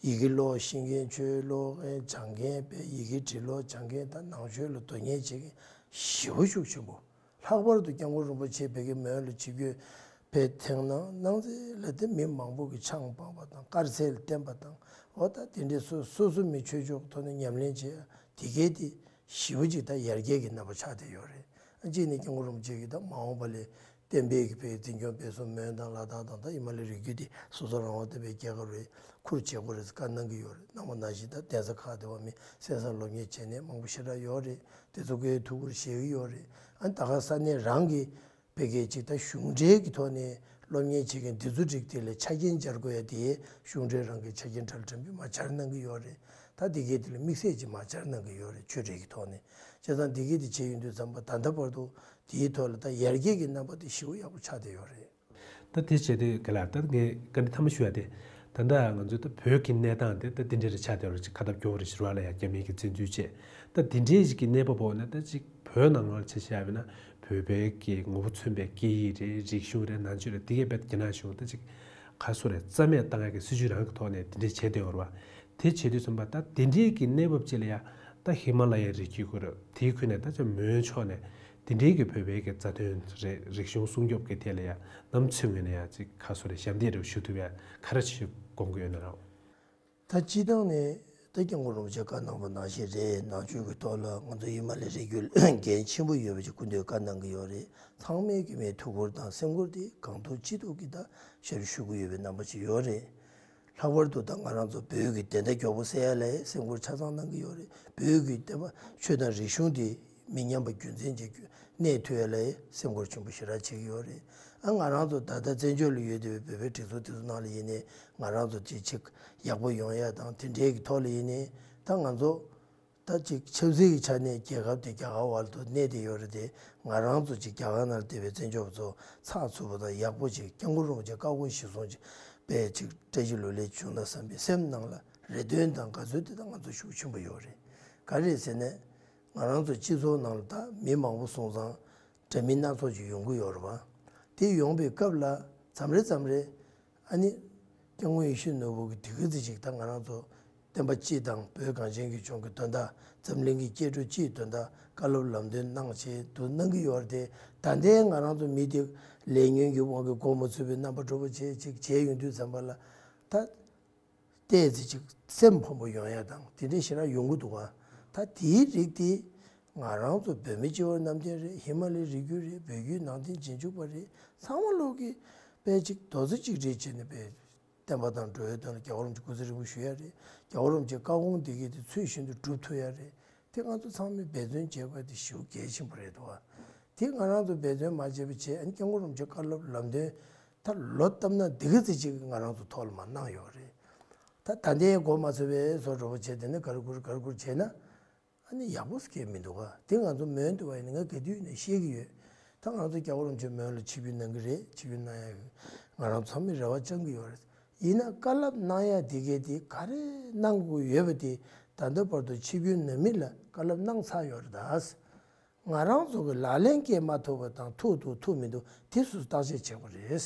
ཡི་གེ་ཀློག་ཤེས་མཁན། ཆོས་ཀློག་མཁན། སྦྱང་མཁན། བོད་ཡི་གེ་འབྲི་ཀློག་སྦྱང་མཁན། ད་ནང་ཆོས་ལ་དོ་གཉེར་བྱེད་མཁན་ཞེ་པོ་ཤུགས་ཆེན་པོ། ལྷག་པར་དུ་སྐྱབས་མགོན་རིན་པོ་ཆེ་བོད་ཀྱི་མོན་ལ་ཆིབས་བསྒྱུར་ཕེབས་ཐེངས་ནང་གནང་ཚེ་ལ་དེ་མི་མང་པོ་གིས་ཆང་སྤངས་པ་དང་། དཀར་ཟས་ལ་བརྟེན་པ་དང་། འོ་ད་དེ་འདྲའི་སོ་སོ་སོ་མི་ཆོས་ཕྱོགས་ཐོག་ནས་ཉམས་ལེན་བྱེད་ཡ་དེ་གས་དེ་ཞེ་པོ་ཅིག་ད་ཡར་རྒྱས་ཀྱི་རྣམ་པ་ཆགས་བསྡད་ཡོད་རེད། ཨ་གཅིག་ནས་སྐྱབས་མགོན་རིན་པོ་ཆེ་གིས་ད་མ་འོངས་པ་ལ་བསྟན་པའི་གི་བོད་འཛིན་སྐྱོང་སྤེལ་གསུམ། མོན་དང་ལ་དྭགས་དང་ད་ཧི་མ་ལ་ཡའི་རི་རྒྱུད་དེ་སོ་སོ་རང་དབང་བསྟན་པའི་རྒྱལ་ཁབ་རེད། ཁུར་བྱེད་དགོས་རེད་བཀའ་གནང་གི་ཡོད་རེད། གནང་བ་ནང་བཞིན་ད་གདན་ས་ཁག་དེ་བ་མི་གསན་བསམ་སློབ་གཉེར་བྱེད་མཁན་མང་པོ་ཞེ་དྲག་ཡོད་རེད། དེ་ཚོ་གིས་ཐུགས་ཁུར་བཞེས་ཀྱི་ཡོད་རེད། ཨ་ནི་ད་ག་ས་གནས་རང་གི་བོད་སྐད་ཅིག་ད་གཞུང་འབྲེལ་གྱི་ཐོག་ནས་སློབ་གཉེར་བྱེད་མཁན་འདི་ཚོ་རིགས་དེ་ལ་ཆ་རྐྱེན་སྦྱར་དགོས་ཡ་དེ་གཞུང་འབྲེལ་རང་གི་ཆ་རྐྱེན་ཁྲ་ལ་ཁྲ་འབུ་མར་སྦྱར་གནང་གི་ཡོད་རེད། ད་འདི་གས་དེ་ལ་དམིགས་བསལ་ཅིག་མར་སྦྱར་གནང་གི་ཡོད་རེད། ཆོས་འབྲེལ་གྱི་ཐོག་ནས། བྱས་ཙང་འདི་གས་དེ་བྱས་ཡོང་དུས་ཙམ་པ་ད་ལྟ་བར་དུ་དེའི་ཐོག་ལ་ད་ཡར་རྒྱས་ཀྱི་རྣམ་པ་དེ་ཞེ་པོ་ཡག་པོ་ཆགས་བསྡད་ཡོད་རེད། ད་དེ་བྱས་དུས་ག་ལ་ད་ངས་བཀའ་འདྲི་མཐའ་མ་ཞུ་ཡ་དེ། ད་ལྟ་ང་ཚོའི་ད་བོད་ཀྱི་གནས་སྟངས་དེ་ད་འདི་འདྲ་རེ་ཆགས་བསྡད་ཡོད་རེད། ཅིག་ཁ་སྟབས་སྐྱོ་བོ་རེད་ཟེར་བ་ལ་ཡ་རྒྱ་མི་གིས་བཙན་འཛུལ་བྱས། ད་འདི་འདྲའི་ཞིག་གི་གནས་བབ་འོག་ནས་ད་ཅིག་བོད་ནང་ལོགས་ཆ་བཞག་པ་ཡིན་ན་བོད་པའི་གི་ངོ་བོ་མཚོན་པའི་སྐད་ཡིག་རེད། རིག་གཞུང་རེད། ནང་ཆོས་རེད། འདི་གས་དཔེ་རྒྱ་ནག་གཞུང་ད་ཅིག་ག་སོ་རེད། རྩ་མེད་བཏང་ཡ་གི་སྲིད་ཇུས་རང་གི་ཐོག་ནས་འདི་འདྲས་བྱས་བསྡད་ཡོད་རེད་བ། དེ་བྱེད་དུས་ཙམ་པ་ད་དེ་འདྲའི་གི་གནས་བབ་ཅིག་ལ་ཡ་ད་ཧི་མ་ལ་ཡའི་རི་རྒྱུད་ཁུལ་དེའི་ཁུལ་ནས་ད་ཅིག་མོན་ཕྱོགས་ནས་དེ་འདྲའི་གི་བོད་པའི་གི་རྩ་དོན་རེད། རིག་གཞུང་སྲུང་སྐྱོབ་ཀྱི་ཐད་ལ་ཡ་ནམ་ཚོད་ངོས་ནས་ཡ་ཅིག་ག་སོ་རེད། ཞབས་འདེགས་རེ་ཞུ་ཐུབ་ཡ་ག་རེ་ཞིག་དགོངས་ཀྱི་ཡོད་ན་རོགས། ད་སྤྱིར་བཏང་ནས་ད་སྐྱབས་མགོན་རིན་པོ་ཆེ་བཀའ་གནང་བ་ནང་བཞིན་རེད། ནང་ཆོས་ཀྱི་ཐོག་ལ་ང་ཚོ་ཧི་མ་ལ་ཡའི་རི་རྒྱུད་ལ་འགན་ཆེན་པོ་ཡོད་པ་ཅིག་སྐུ་མདུན་བཀའ་གནང་གི་ཡོད་རེད། ཚང་མས་ཀྱི་མོས་ཐུགས་ཁུར་དང་སེམས་ཁུར་དེ་གང་ཐུབ་ཅི་ཐུབ་ཀྱིས་ད་ཞབས་ཞུ་གི་ཡོད་པའི་རྣམ་པ་ཅིག་ཡོད་རེད། ལྷག་པར་དུ་ད་ང་རང་ཚོ་བོད་ཀྱི་བདེན་མཐའ་མགྱོགས་པོ་གསལ་ཡ་ལ་སེམས་ཁུར་ཆ་ཚང་གནང་གི་ཡོད་རེད། བོད་ཀྱི་བསྟན་པ་ཆོས་དང་རིག་གཞུང་དེ་མི་ཉམས་པ་རྒྱུན་འཛིན་བྱེད་རྒྱུ་གནས་ཐུབ་ཡ་ལ་སེམས་ཁུར་ཆེན་པོ་ཞེ་དྲག་བྱེད་ཀྱི་ཡོད་རེད། ཨ་ང་རང་ཚོ་ད་ལྟ་བཙན་བྱོལ་ལ་ཡོད་བསྡད་པའི་བོད་པའི་སྒྲིག་འཛུགས་དེ་ཚོ་ནང་ལ་ཡིན་ནའི་ང་རང་ཚོ་དེ་ཅིག་ཡག་པོ་ཡོང་ཡ་དང་དེ་འདྲའི་གི་ཐོག་ལ་ཡིན་ནའི་ད་ང་ཚོ་ད་ཅིག་ཆབ་སྲིད་ཀྱི་ཆ་ནས་རྒྱལ་ཁབ་དེ་རྒྱ་གར་བར་དུ་གནས་བསྡད་ཡོད་རེད་དེ། ང་རང་ཚོ་ཅིག་རྒྱ་གར་ནང་ལ་བསྡད་པའི་བཙན་བྱོལ་བ་ཚོ་ཚགས་ཚུད་པོ་དང་ཡག་པོ་ཅིག་སྐྱབས་མགོན་རིན་པོ་ཆེ་བཀའ་དགོངས་གཞིར་བཟུང་ཅིག་པའི་ཅིག་བཀྲ་ཤིས་ལོ་ལེགས་བྱུང་ན་བསམ་པའི་སེམས་ནང་ལ་རེ་འདུན་དང་དགའ་ཚོར་དེ་དག་ང་ཚོ་ཤུགས་ཆེན་པོ་ཡོད་རེད། ག་རེ་ཟེར་ན་ང་རང་ཚོ་སྤྱི་ཚོགས་ནང་ལ་ད་མི་མང་པོ་སོང་ཙང་འདྲ་མིན་སྣ་ཚོགས་ཅིག་ཡོང་གི་ཡོད་རེད་བ། དེ་ཡོང་པའི་སྐབས་ལ་མཚམས་རེ་མཚམས་རེ་ཨ་ནི་སྐྱབས་མགོན་ཡིད་བཞིན་ནོར་བུ་གི་དེ་ག་ཙམ་ཅིག་ད་ང་རང་ཚོ་བསྟན་པ་སྤྱི་དང་བོད་གངས་ཅན་གྱི་ལྗོངས་ཀྱི་དོན་དག་འཛམ་གླིང་གི་སྐྱེ་འགྲོ་སྤྱིའི་དོན་དག་བཀའ་སློབ་ལམ་སྟོན་གནང་བྱས་འདུག་གནང་གི་ཡོད་རེད་དེ། ད་ལྟའི་ང་རང་ཚོ་མི་དེ་ལས་ཉོན་གྱི་དབང་གིས་མགོ་མ་ཚོས་པའི་རྣམ་པ་འགྲོ་བ་བྱས་ཅིག་བྱས་ཡོང་དུས་ཙམ་པ་ལ་ད། ཏོག་ཙམ་ཅིག་སེམས་ཕམ་པོ་ཡོང་ཡ་དང་དེ་འདྲའི་ཞེ་དྲག་ཡོང་གི་འདུག་ག་ད་དེའི་རིགས་དེ་ང་རང་ཚོ་བོད་མི་སྤྱི་བོ་གནམ་བསྟན་རེད། ཧི་མ་ལའི་རི་རྒྱུད་རེད། བོད་བརྒྱུད་ནང་བསྟན་རྗེས་འཇུག་པ་རེད། ཚང་མ་ལོག་གིས་དཔེ་ཅིག་རྡོག་རྩ་གཅིག་སྒྲིལ་བྱས་ནས་དཔེ་བསྟན་པ་དང་འགྲོ་བའི་དོན་ལ་རྒྱལ་བ་རིན་པོ་ཆེ་སྐུ་ཚེ་རིང་པོ་བཞུགས་ཡ་རེད། རྒྱལ་བ་རིན་པོ་ཆེའི་བཀའ་དགོངས་འདི་གས་དེ་ཚུལ་བཞིན་དུ་སྒྲུབ་ཐུབ་ཡ་རེད། དེ་ང་ཚོ་ཚང་མས་འབད་བརྩོན་བྱེད་དགོས་དེ་ཞེ་པོ་གལ་ཆེན་པོ་རེད་འདུག་ག་དེ་ང་རང་ཚོ་འབད་བརྩོན་མ་བྱས་པ་བྱས་ཨ་ནི་སྐྱབས་མགོན་རིན་པོ་ཆེའི་བཀའ་སློབ་ལམ་སྟོན་ད་ལོ་བཏབ་ན་འདི་ག་ཙམ་ཅིག་ང་རང་ཚོ་ཐོག་ལ་མར་གནང་ཡོད་རེད། ད་ད་ལྟའི་མགོ་མ་ཚོས་པའི་བཟོ་འདྲ་པོ་བྱས་དེ་ནས་གར་གུར་གར་གུར་བྱས་ན་ཨ་ནི་ཡག་པོ་སྐྱེ་མི་འདུག་ག་དེ་ང་ཚོ་མོན་དུ་བ་ཡིན་ན་ང་ག་དུས་ཡིན་ན་ཤེས་ཀྱི་ཡོད། ད་ང་ཚོ་སྐྱབས་མགོན་རིན་པོ་ཆེ་མོན་ལ་ཆིབས་བསྒྱུར་གནང་གི་རེད། ཆིབས་བསྒྱུར་གནང་ཡ་ང་རང་ཚོ་ཚང་མས་རེ་བ་བཅང་གི་ཡོད་རེད། ཡིན་ན་བཀའ་སློབ་གནང་ཡ་འདི་གས་དེ་ག་རེ་གནང་དགོས་ཡོད་པ་དེ་ད་ལྟ་བར་དུ་ཆིབས་བསྒྱུར་གནང་མི་ལ་བཀའ་སློབ་གནང་ཚར་ཡོད་རེད་ད། ང་རང་ཚོ་གི་ལག་ལེན་འཁེལ་མ་ཐུབ་པ་དང་ཐུབ་འདུག་ཐུབ་མི་འདུག་དེ་སོ་སོས་བརྟག་དཔྱད་བྱེད་དགོས་རེད།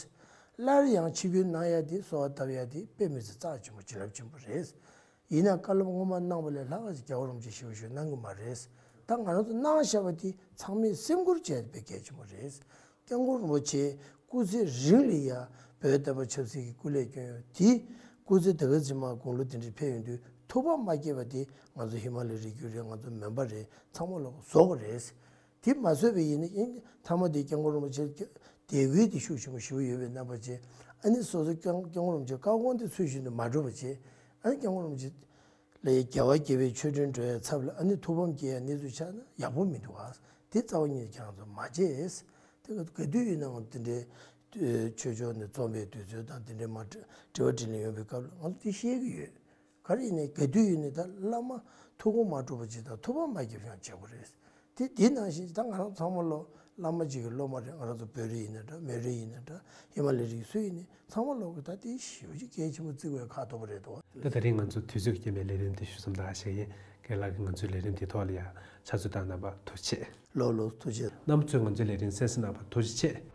སླར་ཡང་ཆིབས་བསྒྱུར་གནང་ཡ་དེ་གསོལ་བ་བཏབ་ཡ་དེ་དཔེ་མི་སྲིད་རྩ་ཆེན་པོ་བྱིན་རླབས་ཆེན་པོ་རེད། ཡིན་ན་བཀའ་སློབ་སྔོན་མ་གནང་བ་ལས་ལྷག་ག་ཅིག་རྒྱལ་བ་རིན་པོ་ཆེས་ཞེ་པོ་ཞིག་གནང་གི་མ་རེད། ད་ང་རང་ཚོ་གནང་བཞག་པ་དེ་ཚང་མས་སེམས་ཁུར་བྱས་པའི་གལ་ཆེན་པོ་རེད། སྐྱབས་མགོན་རིན་པོ་ཆེ་སྐུ་ཚེ་རིང་ལ་ཡ་བོད་བསྟན་པ་ཆབ་སྲིད་ཀྱི་སྐུ་ལས་བསྐྱོན་ཡོད་དེ། སྐུ་ཚེ་ད་ག་ཙམ་མ་དགུང་ལོ་དེ་འདྲ་ཕེབས་ཡོང་དུས་ཐུགས་ཕམ་མ་སྐྱེས་པ་དེ་ང་ཚོ་ཧི་མ་ལའི་རི་རྒྱུད་རེད། ང་ཚོ་མོན་པ་རེད། ཚང་མ་ལོག་བཟོ་དགོས་རེད། དེ་མ་བཟོས་པ་ཡིན་ན་ཨིན་མཐའ་མ་དེ་སྐྱབས་མགོན་རིན་པོ་ཆེ་དད་གུས་དེ་ཤུགས་ཆེན་པོ་ཞེ་པོ་ཡོད་པའི་རྣམ་པ་བྱས། ཨ་ནི་སོ་སོ་སྐྱབས་སྐྱབས་མགོན་རིན་པོ་ཆེ་བཀའ་དགོངས་དེ་ཚུལ་བཞིན་དུ་མ་སྒྲུབ་པ་བྱས། ཨ་ནི་སྐྱབས་མགོན་རིན་པོ་ཆེ་ལ་རྒྱལ་བ་དགྱེས་པའི་མཆོད་སྤྲིན་སྒྲོན་ཡའི་ཚབ་ལ་ཨ་ནི་ཐུགས་ཕམ་སྐྱེ་ཡ་གནས་ཚུལ་ཆགས་ན་ཡག་པོ་མི་འདུག་ག་དེ་རྩ་བ་ཉིད་ནས་ཁྱེད་རང་ཚོ་མ་བྱེད། དེ་ག་ག་དུས་ཡིན་ནའང་དེ་འདྲའི་ཆོས་ཕྱོགས་ནས་འཛོམས་པའི་དུས་ཚོད་དང་དེ་འདྲའི་མ་དྲི་བ་དྲིས་ལན་ཡོང་བའི་སྐབས་ལ་ང་ཚོ་དེ་ཤེས་ཀྱི་ཡོད། ག་རེ་ཡིན་ནའི་ག་དུས་ཡིན་ནའི་ད་བླ་མ་ཐུགས་དགོངས་མ་སྒྲུབ་པ་ཅིག་དང་ཐུགས་ཕམ་མ་བརྒྱབ་ཡང་བྱེད་དགོས་རེད། དེ་དེ་ནང་བཞིན་ད་ང་རང་ཚང་མ་ལོ་ བླ་མ་གཅིག་གི་སློབ་མ་རེད། ང་རང་ཚོ་བོད་རིགས་ཡིན་ན་འདྲ། མོན་རིགས་ཡིན་ན་འདྲ། ཧི་མ་ལ་ཡའི་རིགས་སུ་ཡིན་ནའི་ཚང་མ་ལོག་གི་ད་དེ་ཞེ་པོ་ཅིག་གལ་ཆེན་པོ་བརྩི་དགོས་ཁག་ཐོག་པོ་རེད་དོ། ད་ད་རིང་ང་ཚོ་དུས་ཚོད་ཀྱི་རྐྱེན་པས་ལས་རིམ་འདི་ཞུ་མཚམས་ལ་བཞག་ཡིན། རྒན་ལགས་ཀྱིས་ང་ཚོའི་ལས་རིམ་འདི་ཐོག་ལ་ཡང་ཕྱག་ཚོད་བཏང་གནང་བར་ཐུགས་རྗེ་ཆེ། ལོ་ལོ་ཐུགས་རྗེ། རྣམ་པ་ཚོས་ང་ཚོའི་ལས་རིམ་གསན་གཟིགས་གནང་བར་ཐུགས་རྗེ་ཆེ།